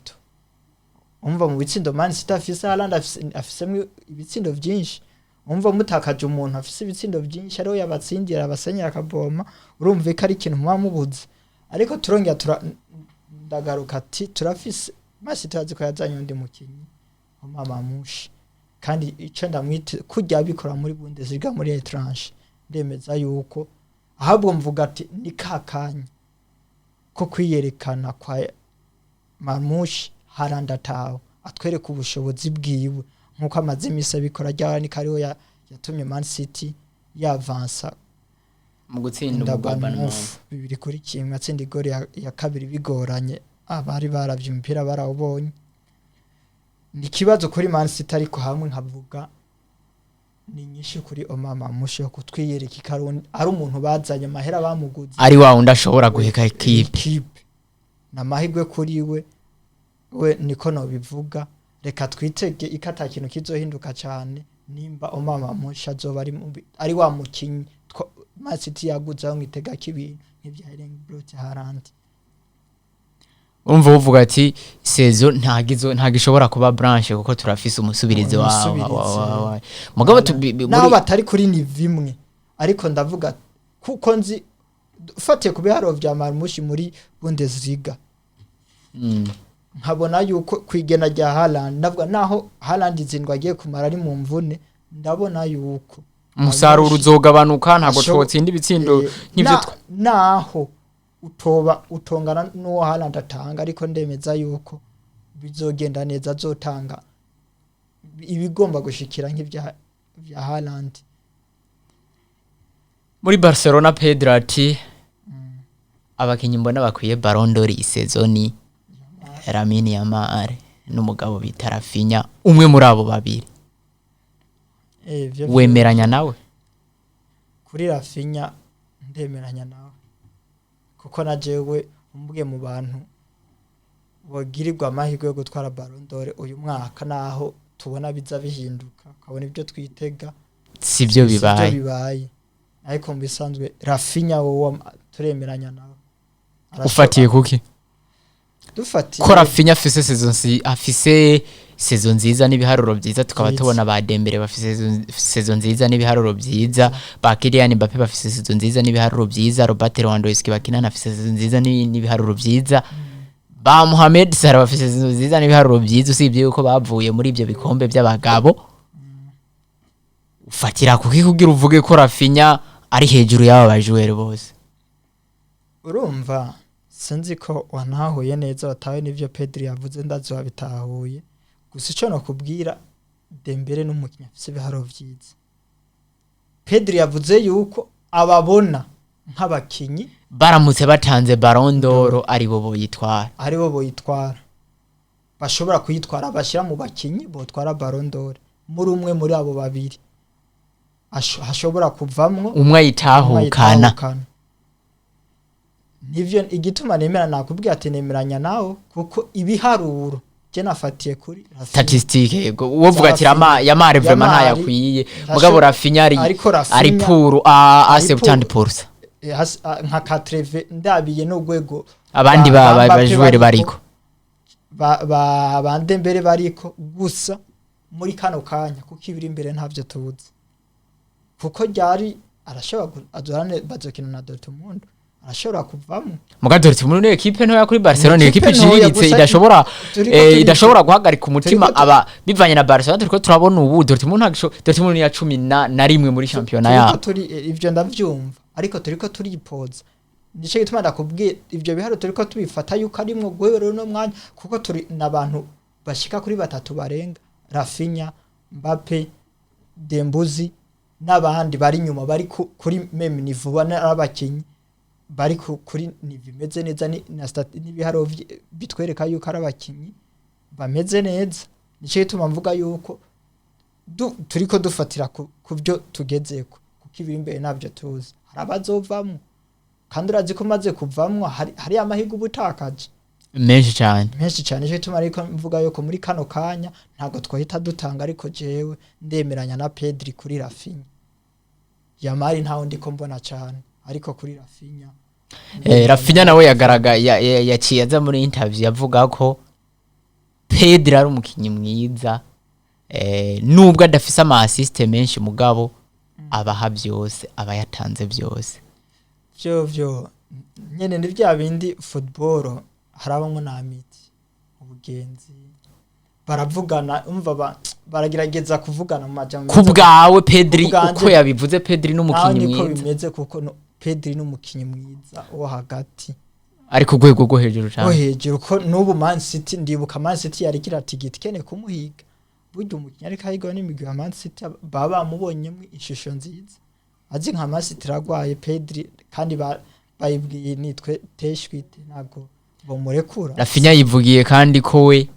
Umva, mu bitsindo Man City afise, Haaland afisemwo ibitsindo vyinshi. Umva, mutakaje umuntu afise ibitsindo vyinshi, ariho yabatsindira, abasenyera akavoma, urumva ko ari ikintu muba mubuze. Ariko turongera ndagaruka ati turafise Man City, azi ko yazanye undi mukinyi Omar Marmoush, kandi ico ndamwite kurya abikora muri Bundesliga, muri Eintracht. Ndemeza yuko ahubwo mvuga ati ni kakanya ko kwiyerekana kwa Marmoush. Haaland atawe atwereka ubushobozi bwiwe nkuko amaze imisi abikora. Ryari ni kariho yatumye Man City yavansa mu gutsinda umugwi wa Bournemouth. Bournemouth 2-1, atsinda igori ya kabiri bigoranye. Abari baravye umupira barawubonye. Ni ikibazo kuri Man City, ariko hamwe nkavuga ni nyinshi kuri Omar Marmoush yo kutwiyereka ko ari umuntu bazanye, amahera bamuguze ari wa wundi ashobora guheka ekipe. Ikipe ni amahirwe kuri we, we niko nobivuga. Reka twitege iko ata kintu kizohinduka cyane nimba Omar Marmoush azoba ari wa mukinyi Man City yaguze, aho mwitega ko ibintu nk'ibya Erling Braut Haaland. Urumva uvuga ati saison ntagishobora kuba blanche kuko turafise umusubirizi wa Umusubirizi. Mugabo Naho batari kuri niveau imwe, ariko ndavuga kuko nzi, ufatiye ku biharuro vya Marmoush muri Bundesliga, nkabona yuko kwigena rya Haaland, ndavuga naho Haaland izindwa agiye kumara ari mu mvune, ndabona yuko umusaruro uzogabanuka, ntabwo twotsinda ibitsindo nk'ivyo naho utoba utongana n'uwo Haaland atanga, ariko ndemeza yuko bizogenda neza, azotanga ibigomba gushikira nk'ibya vya Haaland. Muri Barcelona, Pedro ati abakinyi mbona bakwiye Ballon d'Or iyi saison, Lamine Yamal n'umugabo bita Raphinha, umwe muri abo babiri. Wemeranya nawe? Kuri Raphinha ndemeranya nawe, kuko na jewe umbwe mu bantu bogirirwa amahirwe yo gutwara Ballon d'Or uyu mwaka, naho tubona biza bihinduka, ukabona ibyo twitega sivyo sivyo bibaye. Bibaye, ariko mu bisanzwe Raphinha wowe turemeranya nawe. Ufatiye kuki? Dufatiye Ko Raphinha afise saison nziza n'ibiharuro byiza, tukaba Byiza. tubona ba Dembele bafise saison nziza n'ibiharuro byiza, ba Kylian Mbappe bafise saison nziza n'ibiharuro byiza, Robert Lewandowski bakinana afise saison nziza n'ibiharuro byiza, ba Mohamed Salah bafise saison nziza n'ibiharuro byiza, usibye yuko bavuye muri ibyo bikombe by'abagabo. Ufatira kuki kugira uvuge ko Raphinha ari hejuru y'aba bajoueur bose? Urumva, sinzi ko wanahuye neza, watawe n'ivyo Pedri yavuze, ndazi wabitahuye. Gusa ico nokubwira, Dembele n'umukinyi afise ibiharuro vyiza. Pedri yavuze yuko ababona nk'abakinyi baramutse batanze Ballon d'Or ari bo boyitwara. Aribo boyitwara, bashobora kuyitwara, bashyira mu bakinyi botwara Ballon d'Or. Muri umwe muri abo babiri hashobora kuvamwo umwe ayitahukana. Ayitahukana. Nivyo igituma nemera, nakubwiye ati nemeranya nawe, kuko ibiharuro je nafatiye kuri Raphinha. Statistique, yego, uwovuga ati Raphinha. Yamal vraiment Yamal, ntayakwiye, mugabo Raphinha ari ariko Raphinha ari pour a ari pour. 70%. Nka 80, ndabiye n'urwego abandi ba Mbappe bajoueur bariko, bariko ba Dembele bariko. Gusa muri kano kanya, kuko ibiri imbere ntavyo tuzi, kuko ryari arashobora azorane bazokina na Dortmund, arashobora kuvamo. Muga Dortmund ni équipe ntoya kuri Barcelona, ni Ni équipe équipe ntoya, iciriritse gusa idashobora turiko idashobora guhagarika umutima turiko aba bivanye na Barcelona turiko turabona ubu. Dortmund ntagisho, Dortmund ni ya 11 muri shampiyona turiko yabo. Turi ivyo ndavyumva, ariko turiko turipoza, nico gituma ndakubwiye ivyo biharo turiko tubifata yuko arimwo guhera uno mwanya, kuko turi n'abantu bashika kuri batatu barenga, Raphinha, Mbappe, Dembuzi n'abandi bari inyuma bari kuri même niveau, bana ari abakinyi bari kuri niveau imeze neza, na n'ibiharo bitwereka yuko ari abakinyi bameze neza. Nico gituma mvuga yuko Turiko dufatira ku byo tugezeko, kuko ibiri imbere ntabyo tuzi. Hari abazovamwo, kandi urazi ko umaze kuvamwo hari amahirwe uba utakaje menshi cyane. Menshi cyane. Nicyo gituma ariko mvuga yuko muri kano kanya ntabwo twahita dutanga, ariko jewe ndemeranya na Pedri kuri Raphinha. Yamal ntawe ndiko mbona cyane, ariko kuri Raphinha. Raphinha nawe yagaragaye yaciye aza muri interview yavuga ko Pedri ari umukinyi mwiza, nubwo adafise ama assist menshi, mugabo abaha byose, aba yatanze byose. Vyo nyene ni bya bindi, football harabamwo n'amiti, ubugenzi, baravugana, umva baragerageza kuvugana mu majambo Ku meza. bwawe Pedri, Ku bwanje- uko yabivuze, Pedri Nawe n'umukinyi niko mwiza. bimeze, kuko no, Pedri n'umukinyi mwiza wo hagati ari ku rwego rwo hejuru wo cyane. hejuru, ko n'ubu Man City, ndibuka Man City yari igira ati gitwene kumuhiga. Burya umukinyi ariko ahigwa n'imigwi ya Man City baba bamubonyemo ishusho nziza, azi nka Man City iragwaye Pedri, kandi bayibwiye nitwe teshwite ntabwo bamurekura. Raphinha yivugiye kandi ko we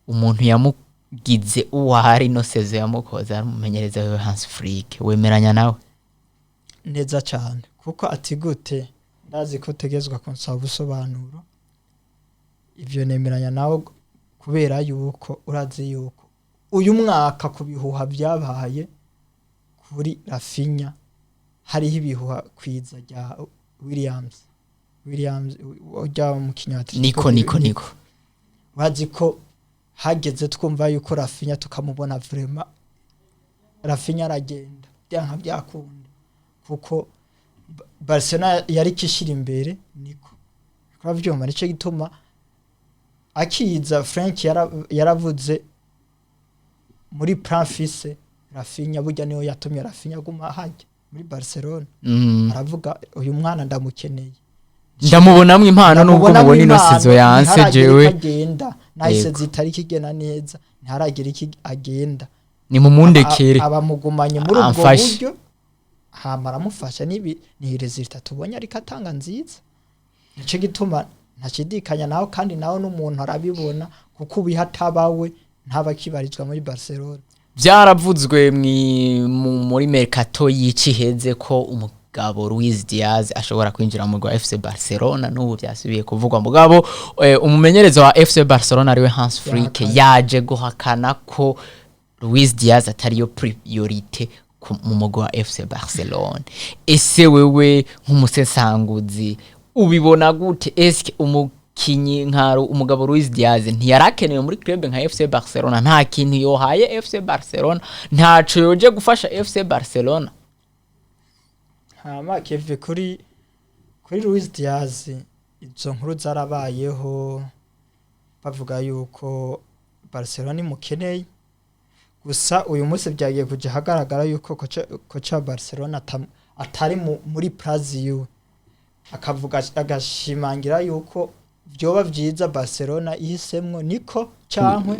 umuntu yamugize uwahari no saison yamukoze ari umumenyereza wiwe Hans Flick. Wemeranya nawe? Neza cyane, kuko ati gute ndazi ko utegezwa kunsaba ubusobanuro. Ibyo nemeranya nawe, kubera yuko urazi yuko uyu mwaka ku bihuha byabaye kuri Raphinha, hariho ibihuha kwiza rya Williams ujya umukinnyi wa Atletico. Niko niko niko. Bazi ko hageze twumva yuko Raphinha tukamubona, vraiment Raphinha aragenda byanka byakunda, kuko Barcelona yari kishira imbere niko twavyumva. Nico gituma akiza Frank yaravuze muri plan fise Raphinha, burya niyo yatumye Raphinha aguma hajya muri Barcelona. Aravuga uyu mwana ndamukeneye. Ndamubonamwo impano nubwo Ndamubonamwo mubona ino impano, saison yanse. ntiharagera Jewe ko agenda nahise zitari kigena neza, ntiharagera iki agenda. Nimumundekere. Abamugumanye muri ubwo Amfashe. buryo, hama aramufasha nibi ni résultat tubonye ariko atanga nziza. Nico gituma ntashidikanya nawe, kandi nawe n'umuntu arabibona, kuko ubiha atabawe ntaba akibarizwa muri Barcelona. Byaravuzwe muri mercato y'iciheze ko umugabo Luis Diaz ashobora kwinjira mu rwa FC Barcelona. N'ubu byasubiye kuvugwa, mugabo umumenyereza wa FC Barcelona ariwe Hans Flick Yahakanye. yaje guhakana ko Luis Diaz atariyo priorité mu mugwi wa FC Barcelona. Ese wewe nk'umusesanguzi ubibona gute? Eske umukinyi nka umugabo Luis Diaz ntiyarakenewe muri club nka FC Barcelona? Nta kintu yohaye FC Barcelona? Ntaco yoje gufasha FC Barcelona? Hama Keve, kuri Luis Diaz, izo nkuru zarabayeho bavuga yuko Barcelona imukeneye. Gusa uyu munsi byagiye kujya ahagaragara yuko koca wa Barcelona atari muri plan yiwe, akavuga agashimangira yuko vyoba vyiza Barcelona ihisemwo Niko cankwe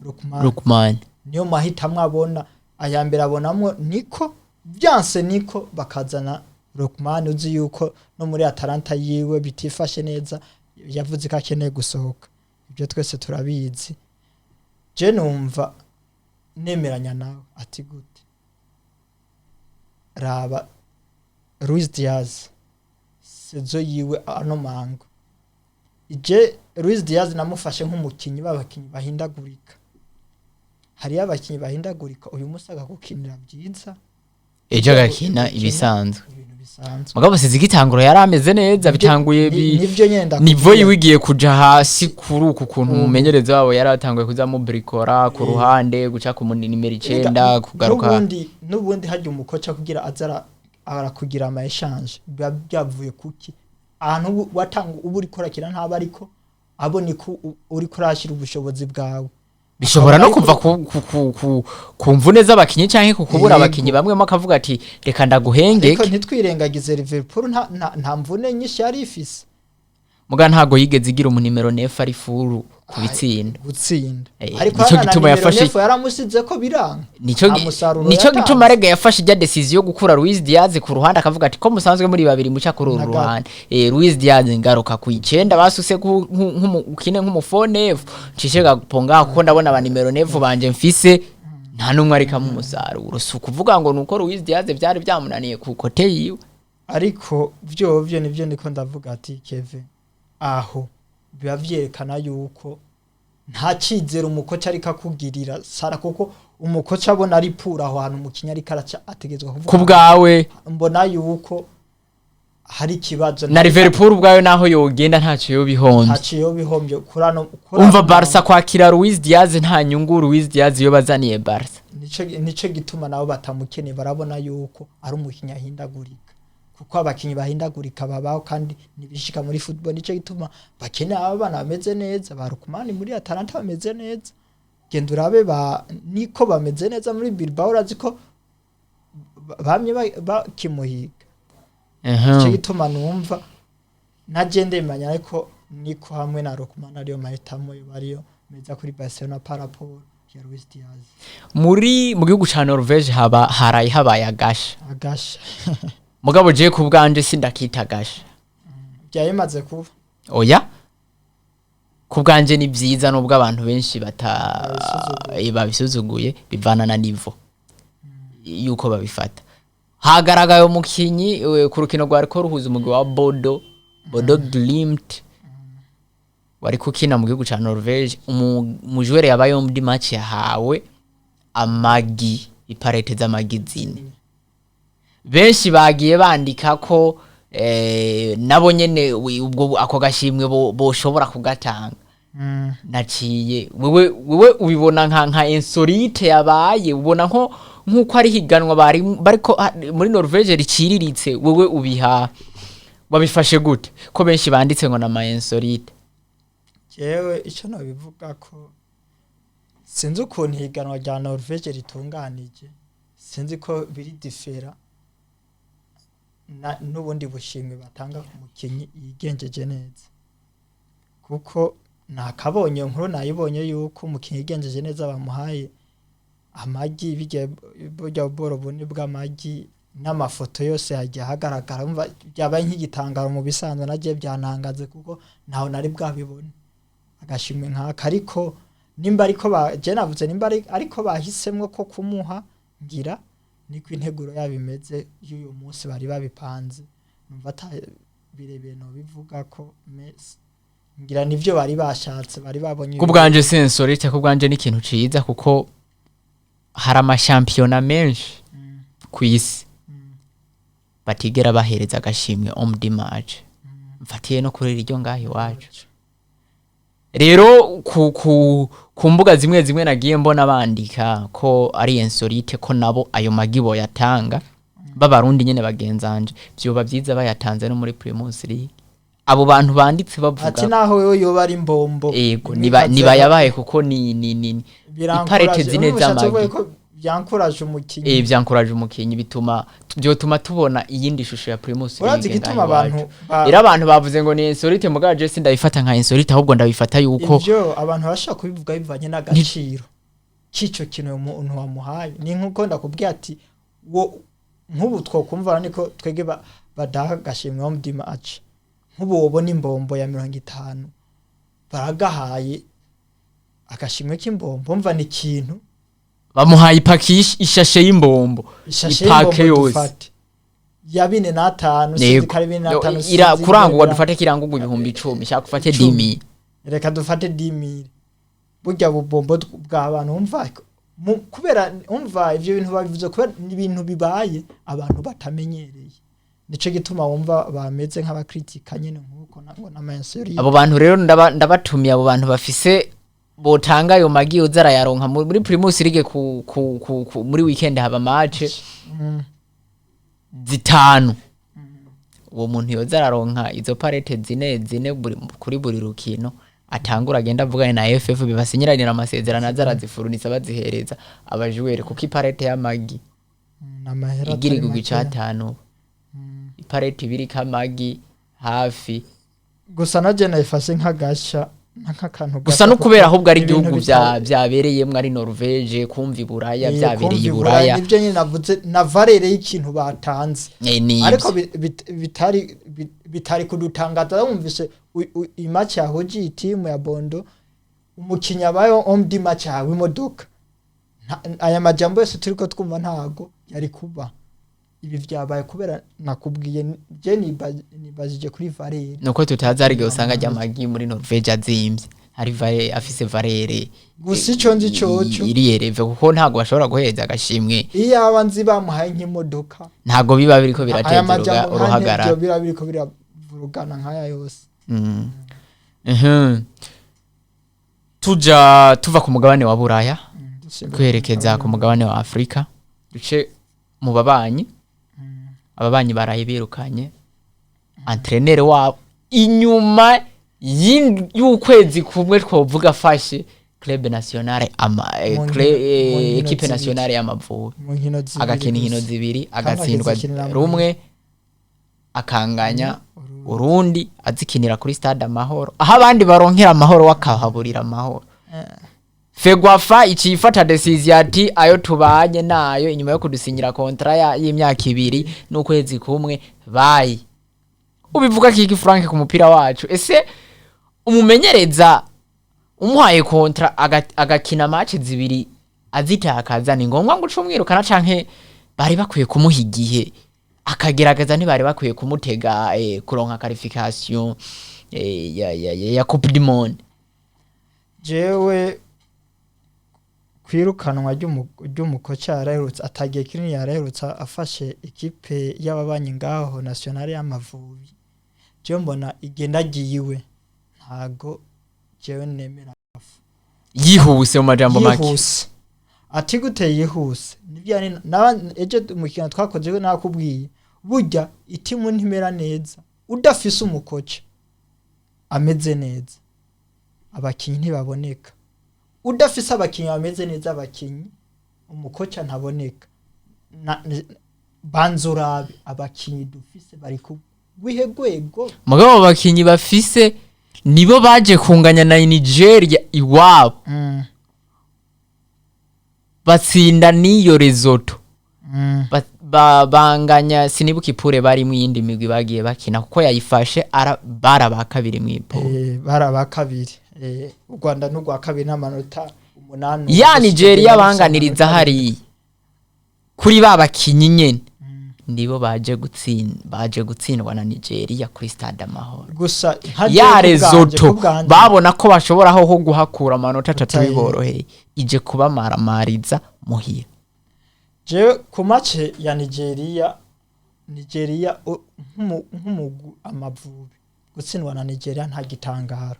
Lookman. Lookman. Niyo mahitamwo abona. Aya mbere abonamwo Niko, byanse Niko bakazana Lookman, uzi yuko no muri Atalanta yiwe bitifashe neza, yavuze ko akeneye gusohoka, ibyo twese turabizi. Je numva nemeranya nawe. Ati gute? Raba Luis Diaz saison yiwe ano mango. Ije Luis Diaz namufashe nk'umukinyi b'abakinyi bahindagurika. Hariyo abakinyi bahindagurika, uyu munsi agagukinira byiza, ejo agakina ibisanzwe. Ibintu bisanzwe. Mugabo sizi igitanguro yari ameze neza, bitanguye bi Nivyo nyene ndakubwira. Niveau yiwe igiye kuja hasi kuri uku kuntu umumenyereza wabo yari atanguye kuzamubrikora ku ruhande, guca ku nimero 9, kugaruka. N'ubundi harya umukoca kugira aza arakugira ama échange biba byavuye kuki ahantu watanga uba uriko urakina ntaba ariko abona ko uriko urashyira ubushobozi bwawe. Bishobora no Akaba kuva ku mvune z'abakinyi canke ku kubura abakinyi bamwe, akavuga ati reka Ariko ndaguhengeke. ntitwirengagize Liverpool nta mvune nyinshi yari ifise. Muga ntago yigeze igira umunimero neuf ari full ku bitsinda. Gutsinda. Ariko Ariko nico hana na gituma nimero yafashe- neuf yaramusize ko biranga. Nico Nta musaruro nico yatanze. gituma rega yafashe ijya décision yo gukura Luis Diaz ku ruhande, akavuga ati ko musanzwe muri babiri muca kuri uru Na gato. ruhande, Luis Diaz ngaruka ku 9, basuse ukine nk'umu faux neuf, ncishe gaponga kuko ndabona ba nimero neuf banje mfise. Nta n'umwe ariko amuha umusaruro. Si ukuvuga ngo nuko Luis Diaz byari byamunaniye ku côté yiwe. Ariko vyovyo nivyo ndiko ndavuga ati Keve, aho biba vyerekana yuko nta cizere umukoca ariko akugirira Sara, kuko umukoca abona ari pura aho hantu umukinyi ariko araca, ategerezwa kuvuga. Ku bwawe? Mbona yuko hari ikibazo. Na Liverpool ubwayo naho yogenda ntacyo yobihombye. Ntaco yobihombye kurano. Umva, Barca kwakira Luis Diaz nta nyungu Luis Diaz iyo bazaniye Barca. Nico gituma nabo batamukeneye. Barabona yuko ari umukinyi ahindagurika, kuko abakinyi bahindagurika babaho kandi ntibishika muri football. Nico gituma bakeneye aba bana bameze neza, ba Lookman muri Atalanta bameze neza, genda urabe ba niko bameze neza muri Bilbao, urazi ko bamye bakimuhiga. Nico gituma numva naje ndemanya, ariko niko hamwe na Lookman ariyo mahitamo yo ariyo meza kuri Barcelona par rapport ya Luis Diaz. Muri mu gihugu ca Norvege haba haraye habaye agasha. Agasha. Mugabo je ku bwanje sindakita agasha. Byari bimaze kuba. Oya, ku bwanje ni byiza nubwo abantu benshi bata Babisuzuguye. Babisuzuguye, bivana na niveau yuko babifata. Hagaragaye umukinyi ku rukino rwariko ruhuza umugwi wa Bodo Glimt wari kukina mu gihugu ca Norvege, umujwere yabaye muri match yahawe amagi, iparete z'amagi zine. Benshi bagiye bandika ko nabo nyene ubwo ako gashimwe boshobora kugatanga. Naciye wewe ubibona nka insolite yabaye, ubona nko nkuko ari higanwa bari bariko muri Norvege riciriritse. Wewe ubiha wabifashe gute ko benshi banditse ngo na ma insolite? Jewe icyo nabivuga ko sinzi ukuntu ihiganwa rya Norvege ritunganije, sinzi ko biri différent n'ubundi bushimwe batanga ku mukinyi yigenjeje neza, kuko nakabonye inkuru, nayibonye yuko umukinyi yigenjeje neza bamuhaye amagi, bijya burya boro bune bw'amagi, n'amafoto yose yagiye ahagaragara. Umva, byabaye nk'igitangaro. Mu bisanzwe nagiye byantangaze kuko ntaho nari bwabibone agashimwe nk'aka. Ariko nimba ariko ba je navuze nimba ariko bahisemwo ko kumuha, ngira niko integuro yabo imeze y'uyu munsi bari babipanze. Numva ata birebire no bivuga ko ngira nivyo bari bashatse, bari babonye. Ku bwanje si insolite, ku bwanje ni ikintu ciza kuko hari amashampiyona menshi ku isi batigera bahereza agashimwe homme du match, mfatiye no kuri iryo ngaho iwacu. Rero ku mbuga zimwe zimwe nagiye mbona bandika ko ari insolite, ko nabo ayo magi boyatanga b'abarundi nyene bagenzanje, vyoba vyiza bayatanze no muri Primus League. Abo bantu banditse bavuga ati naho wewe yoba ari mbombo. Ego, niba niba yabaye kuko ni iparete zine z'amagi. Ko byankuraje umukinyi. Vyankuraje umukinyi, bituma byotuma tubona iyindi shusho ya Primus Urazi League igituma ngaho abantu iwacu. Rero abantu bavuze ngo ni insolite, mugabo je sindabifata nka insolite, ahubwo ndabifata yuko ivyo abantu bashobora kubivuga bivanye n'agaciro k'ico kintu uyu muntu wamuhaye. Ni nkuko ndakubwiye ati wo nk'ubu twokumva niko twege badaha agashimwe homme du match, nk'ubu wobona imbombo ya 50 baragahaye agashimwe k'imbombo, mva ni ikintu. Bamuhaye ipaki ishashe y'imbombo. Ishashe ipake y'imbombo yose. dufate ya 4.5, sinzi ko ari bine n'atanu. Ira Sinzi kurangurwa ingene. Dufate kirangurwa 10,000, shaka ufate Icumi. 10,000. Reka dufate 10,000. Burya bubombo bw'abantu umva kubera umva ivyo bintu babivuze kubera ni ibintu bibaye abantu batamenyereye, nico gituma wumva bameze nk'abakritika nyene nkuko ngo n'amanseri. Abo bantu rero ndabatumiye, abo bantu bafise botanga ayo magi yoza arayaronka muri Primus League ku muri weekend haba match zitanu. Uwo muntu yoza araronka izo parete zine zine kuri buri rukino, atangura agenda avugane na FF bibasinyiranira amasezerano, aza arazifurunisa bazihereza abajuwere, kuko iparete y'amagi n'amahera igira atari igugwa makeya. icatanu, iparete ibiriko amagi hafi. Gusa na je nayifashe nk'agasha nk'akantu Gusa gato no kubera kuko ahubwo ari ibintu igihugu vyabereyemwo ari Norvege, kumva iburaya vyabereye kumva iburaya. Nivyo nyine navuze na valeur y'ikintu batanze. Ni ariko ivyo. Bitari kudutangaza wumvise imatch yahuje iyi timu ya Bondo, umukinyi abaye homme du match yahawe imodoka. Aya majambo yose turiko twumva ntago yari kuba. Ibi vyabaye kubera nakubwiye, je nibajije kuri valeur. Nuko tutazi, hari igihe usanga ajya amagi muri Norvege azimvye, hari vare afise valeur. Gusa ico nzi coco, iri élevée, kuko ntabwo bashobora guheza agashimwe. Iyaba nzi bamuhaye nk'imodoka, ntabwo biba biriko aya birateza majambo uruhagarara. Nka bira biriko biravurugana nk'aya yose. Tuja tuva ku mugabane wa Buraya, Dusimbuka twerekeza ku mugabane wa Afrika, duce mu babanyi. Ababanyi baraye birukanye entraîneur wabo inyuma y'ukwezi kumwe, twovuga afashe club nationale ama Mu mu nkino équipe zibiri. nationale y'Amavubi. Mu nkino zibiri Agakina inkino gusa. zibiri, Kandi agatsindwa akazikinira rumwe, akanganya urundi, azikinira kuri Stade Amahoro, aho abandi baronkera amahoro wakahaburira amahoro. FEGWAFA icifata décision ati ayo tubanye nayo inyuma yo kudusinyira contrat y'imyaka 2 n'ukwezi kumwe bayi. Ubivuga kiki, Frank, ku mupira wacu? Ese umumenyereza umuhaye contrat agakina match zibiri azitakaza, ni ngombwa ngo uce umwirukana, canke bari bakwiye kumuha igihe akagerageza? Ntibari bakwiye kumutega kuronka qualification ya Coupe du Monde? Jewe kwirukanwa ry'umukoca yaraherutse, atagiye kinini yaraherutse afashe ikipe y'ababanyi ngaho nationale y'Amavubi, jewe mbona igenda agiye, ntago jewe nemera. Yihuse, mu majambo make. Yihuse ati gute? Yihuse nibyo ejo mu kintu twakoze nakubwiye, burya itimu ntimera neza udafise umukoca ameze neza, abakinyi ntibaboneka. Udafise abakinyi bameze neza, abakinyi, umukoca ntaboneka. Banza urabe abakinyi dufise bari ku wihe rwego. Mugabo abo bakinyi bafise nibo baje kunganya na Nigeria iwabo, batsinda n'iyo Lesotho. Banganya, sinibuka i poule barimwo, iyindi migwi bagiye bakina, kuko yayifashe bara ba kabiri mw'i poule. Bari aba kabiri. U Rwanda n'urwa kabiri n'amanota 8. Ya Nigeria banganiriza hariya kuri ba bakinyi nyene, nibo baje gutsinda, baje gutsindwa na Nigeria kuri Stade Amahoro. Gusa nka Ya jewe kubwanje- Lesotho kubwanje- babona ko bashobora ho guhakura amanota 3 Utaye. biboroheye, ije kubamaramariza muhira. Jewe ku match ya Nigeria, Nigeria nk'umugwi Amavubi gutsindwa na Nigeria nta gitangaro.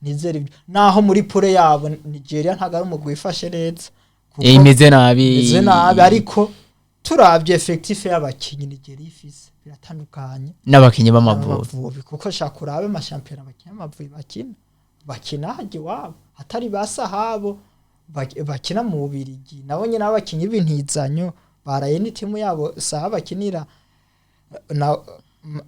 Nizere ibyo naho muri poule yabo Nigeria ntabwo ari umugwi wifashe neza kuko Imeze nabi. Imeze nabi, ariko turabye effectif y'abakinyi Nigeria ifise biratandukanye n'abakinyi b'Amavubi. Amavubi, kuko shaka urabe amashampiyona abakinyi b'Amavubi bakina hajya iwabo, hatari ba sahabo bakina mu Bubirigi, nabo nyine abakinyi b'intizanyo baraye n'itimu yabo saha bakinira na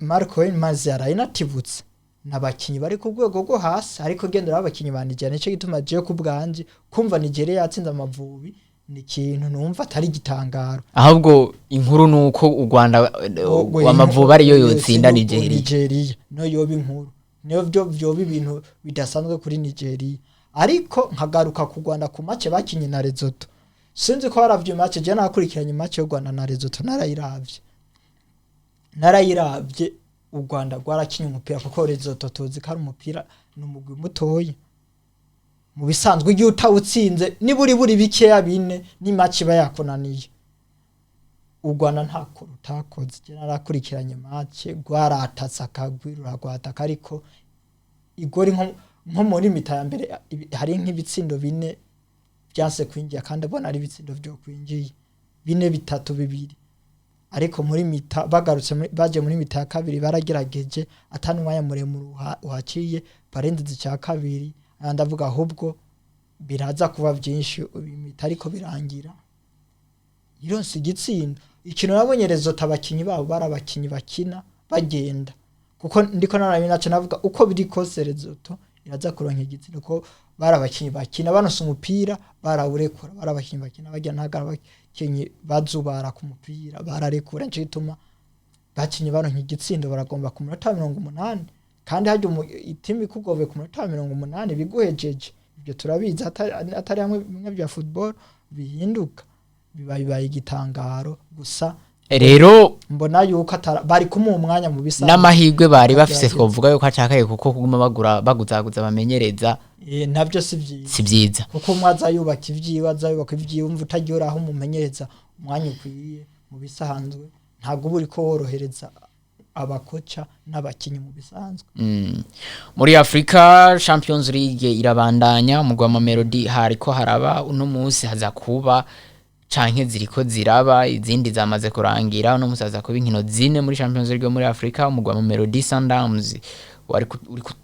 Marco Mazi yaraye natibutse n'abakinyi bari ku rwego rwo hasi. Ariko gendera abakinyi ba Nigeria, nico gituma jewe ku bwanje kumva Nigeria yatsinze Amavubi ni ikintu numva atari igitangaro. Ahubwo inkuru nuko u Rwanda, Amavubi ariyo yotsinda Nigeria. Nigeria no yoba inkuru, niyo byo byoba ibintu bidasanzwe kuri Nigeria. Ariko nkagaruka ku Rwanda, ku match bakinye na Lesotho, sinzi ko waravye match. Je nakurikiranye match y'u Rwanda na Lesotho, narayiravye. U Rwanda rwarakinye umupira, kuko Lesotho tuzi ko ari umupira, ni umugwi mutoya mu bisanzwe. Igihe utawutsinze niburi buri bikeya bine, ni match iba yakunaniye. U Rwanda ntako rutakoze. Je narakurikiranye match, rwaratatse akagwi, ruragwataka, ariko igori nko muri mi-temps ya mbere hari nk'ibitsindo bine byanse kwinjira, kandi abona ari ibitsindo byo kwinjiye, bine, bitatu, bibiri. Ariko muri mi-temps bagarutse baje muri mi-temps ya kabiri baragerageje, atari umwanya muremure uhaciye barenze icya kabiri. Aya ndavuga ahubwo biraza kuba byinshi mi-temps, ariko birangira ironse igitsindo. Ikintu nabonye Lesotho, abakinyi babo bari abakinyi bakina bagenda, kuko ndiko narabi naco navuga uko biri kose Lesotho iraza kuronka igitsindo, ko bari abakinyi bakina banose umupira barawurekura, bari abakinyi bakina bagira, ntago ari abakinyi bazubara ku mupira, bararekura. Nico gituma bakinye baronka igitsindo, baragomba ku munota wa 80. Kandi harya itimu ikugobeye ku munota wa 80 biguhejeje, ibyo turabizi, atari hamwe bimwe bya football. bihinduka, biba bibaye igitangaro gusa. Rero mbona yuko bari kumuha umwanya mu bisanzwe. N'amahirwe bari bafise, Agerageza. twovuga yuko acakaye, kuko kuguma bagura, baguzaguza bamenyereza Nabyo si byiza. Si byiza. Kuko umwe aza yubaka ibyiwe, aza yubaka ibyiwe, umva utagiye uraho umumenyereza umwanya ukwiye, mu bisanzwe ntabwo uba uriko worohereza abakoca n'abakinyi mu bisanzwe. Muri Africa, Champions League irabandanya. Umugwi wa Mamelodi hariko haraba, uno munsi haza kuba canke ziriko ziraba, izindi zamaze kurangira. Uno munsi haza kuba inkino zine muri Champions League yo muri Africa. Umugwi wa Mamelodi Sundowns wari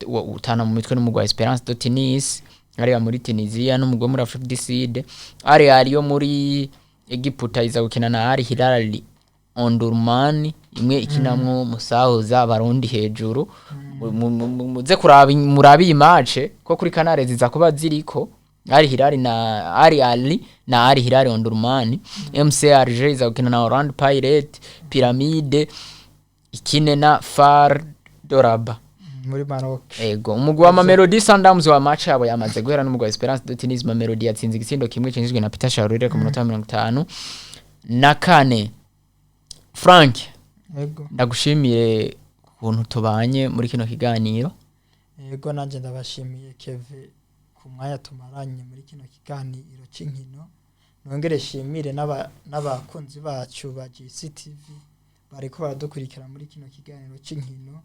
utana mu mitwe n'umugwi wa Esperance de Tunis ariya muri Tunisia, n'umugwi wo muri Afrique du Sud. Al Ahly yo muri Egiputa iza gukina na Al Hilal Omdurman, imwe ikinamwo musahuza abarundi hejuru. Muze kuraba, murabe iyi match ko kuri Canal ziza kuba ziriko, Al Hilal na Al Ahly na Al Hilal Omdurman. MC Alger iza gukina na Orlando Pirates, Pyramide ikine na FAR de Rabat muri Maroc. Ego, umugwi wa Mamelodi Sundowns wa match yabo yamaze guhera n'umugwi wa Esperance de Tunis. Mamelodi yatsinze igitsindo kimwe cinjijwe na Peter Shalulile ku munota wa 54. Frank, Yego. ndagushimire ukuntu tubanye muri kino kiganiro. Yego, nanjye ndabashimiye, Keve, ku mwanya tumaranye muri kino kiganiro cy'inkino. Nongere shimire n'abakunzi bacu ba GCTV bariko baradukurikira muri kino kiganiro cy'inkino.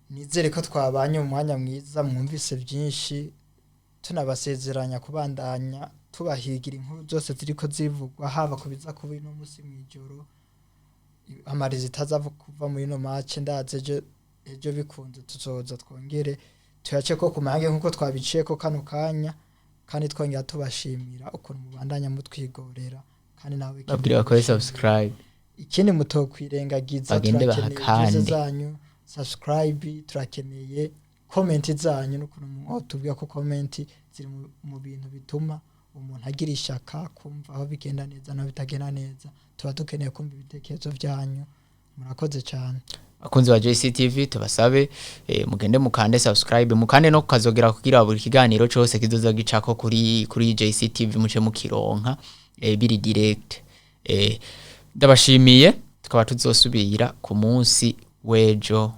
Nizere ko twabanye mu mwanya mwiza, mwumvise byinshi. Tunabasezeranya kubandanya tubahigira inkuru zose ziriko zivugwa, haba ku biza kuba ino munsi mw'ijoro, amariza itaza kuva muri ino match. Ndaze ejo bikunze tuzoza twongere tuyace ko ku mayange nkuko twabiciye ko kano kanya, kandi twongera tubashimira ukuntu mubandanya mutwigorera. Kandi nawe Babwire bakore subscribe. Ikindi mutokwirengagiza, Bagende turakeneye bahakande. views zanyu, subscribe, turakeneye comment zanyu n'ukuntu mwotubwira ko comment ziri mu bintu bituma umuntu agira ishaka kumva aho bigenda neza n'aho bitagenda neza. Tuba dukeneye kumva ibitekerezo byanyu. Murakoze cyane. Abakunzi ba JCTV, tubasabe mugende mukande subscribe, mukande no kukazogera kugira buri kiganiro cose kizoza gicako kuri JCTV muce mukironka biri direct. Ndabashimiye, tukaba tuzosubira ku munsi w'ejo.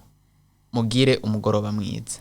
Mugire umugoroba mwiza.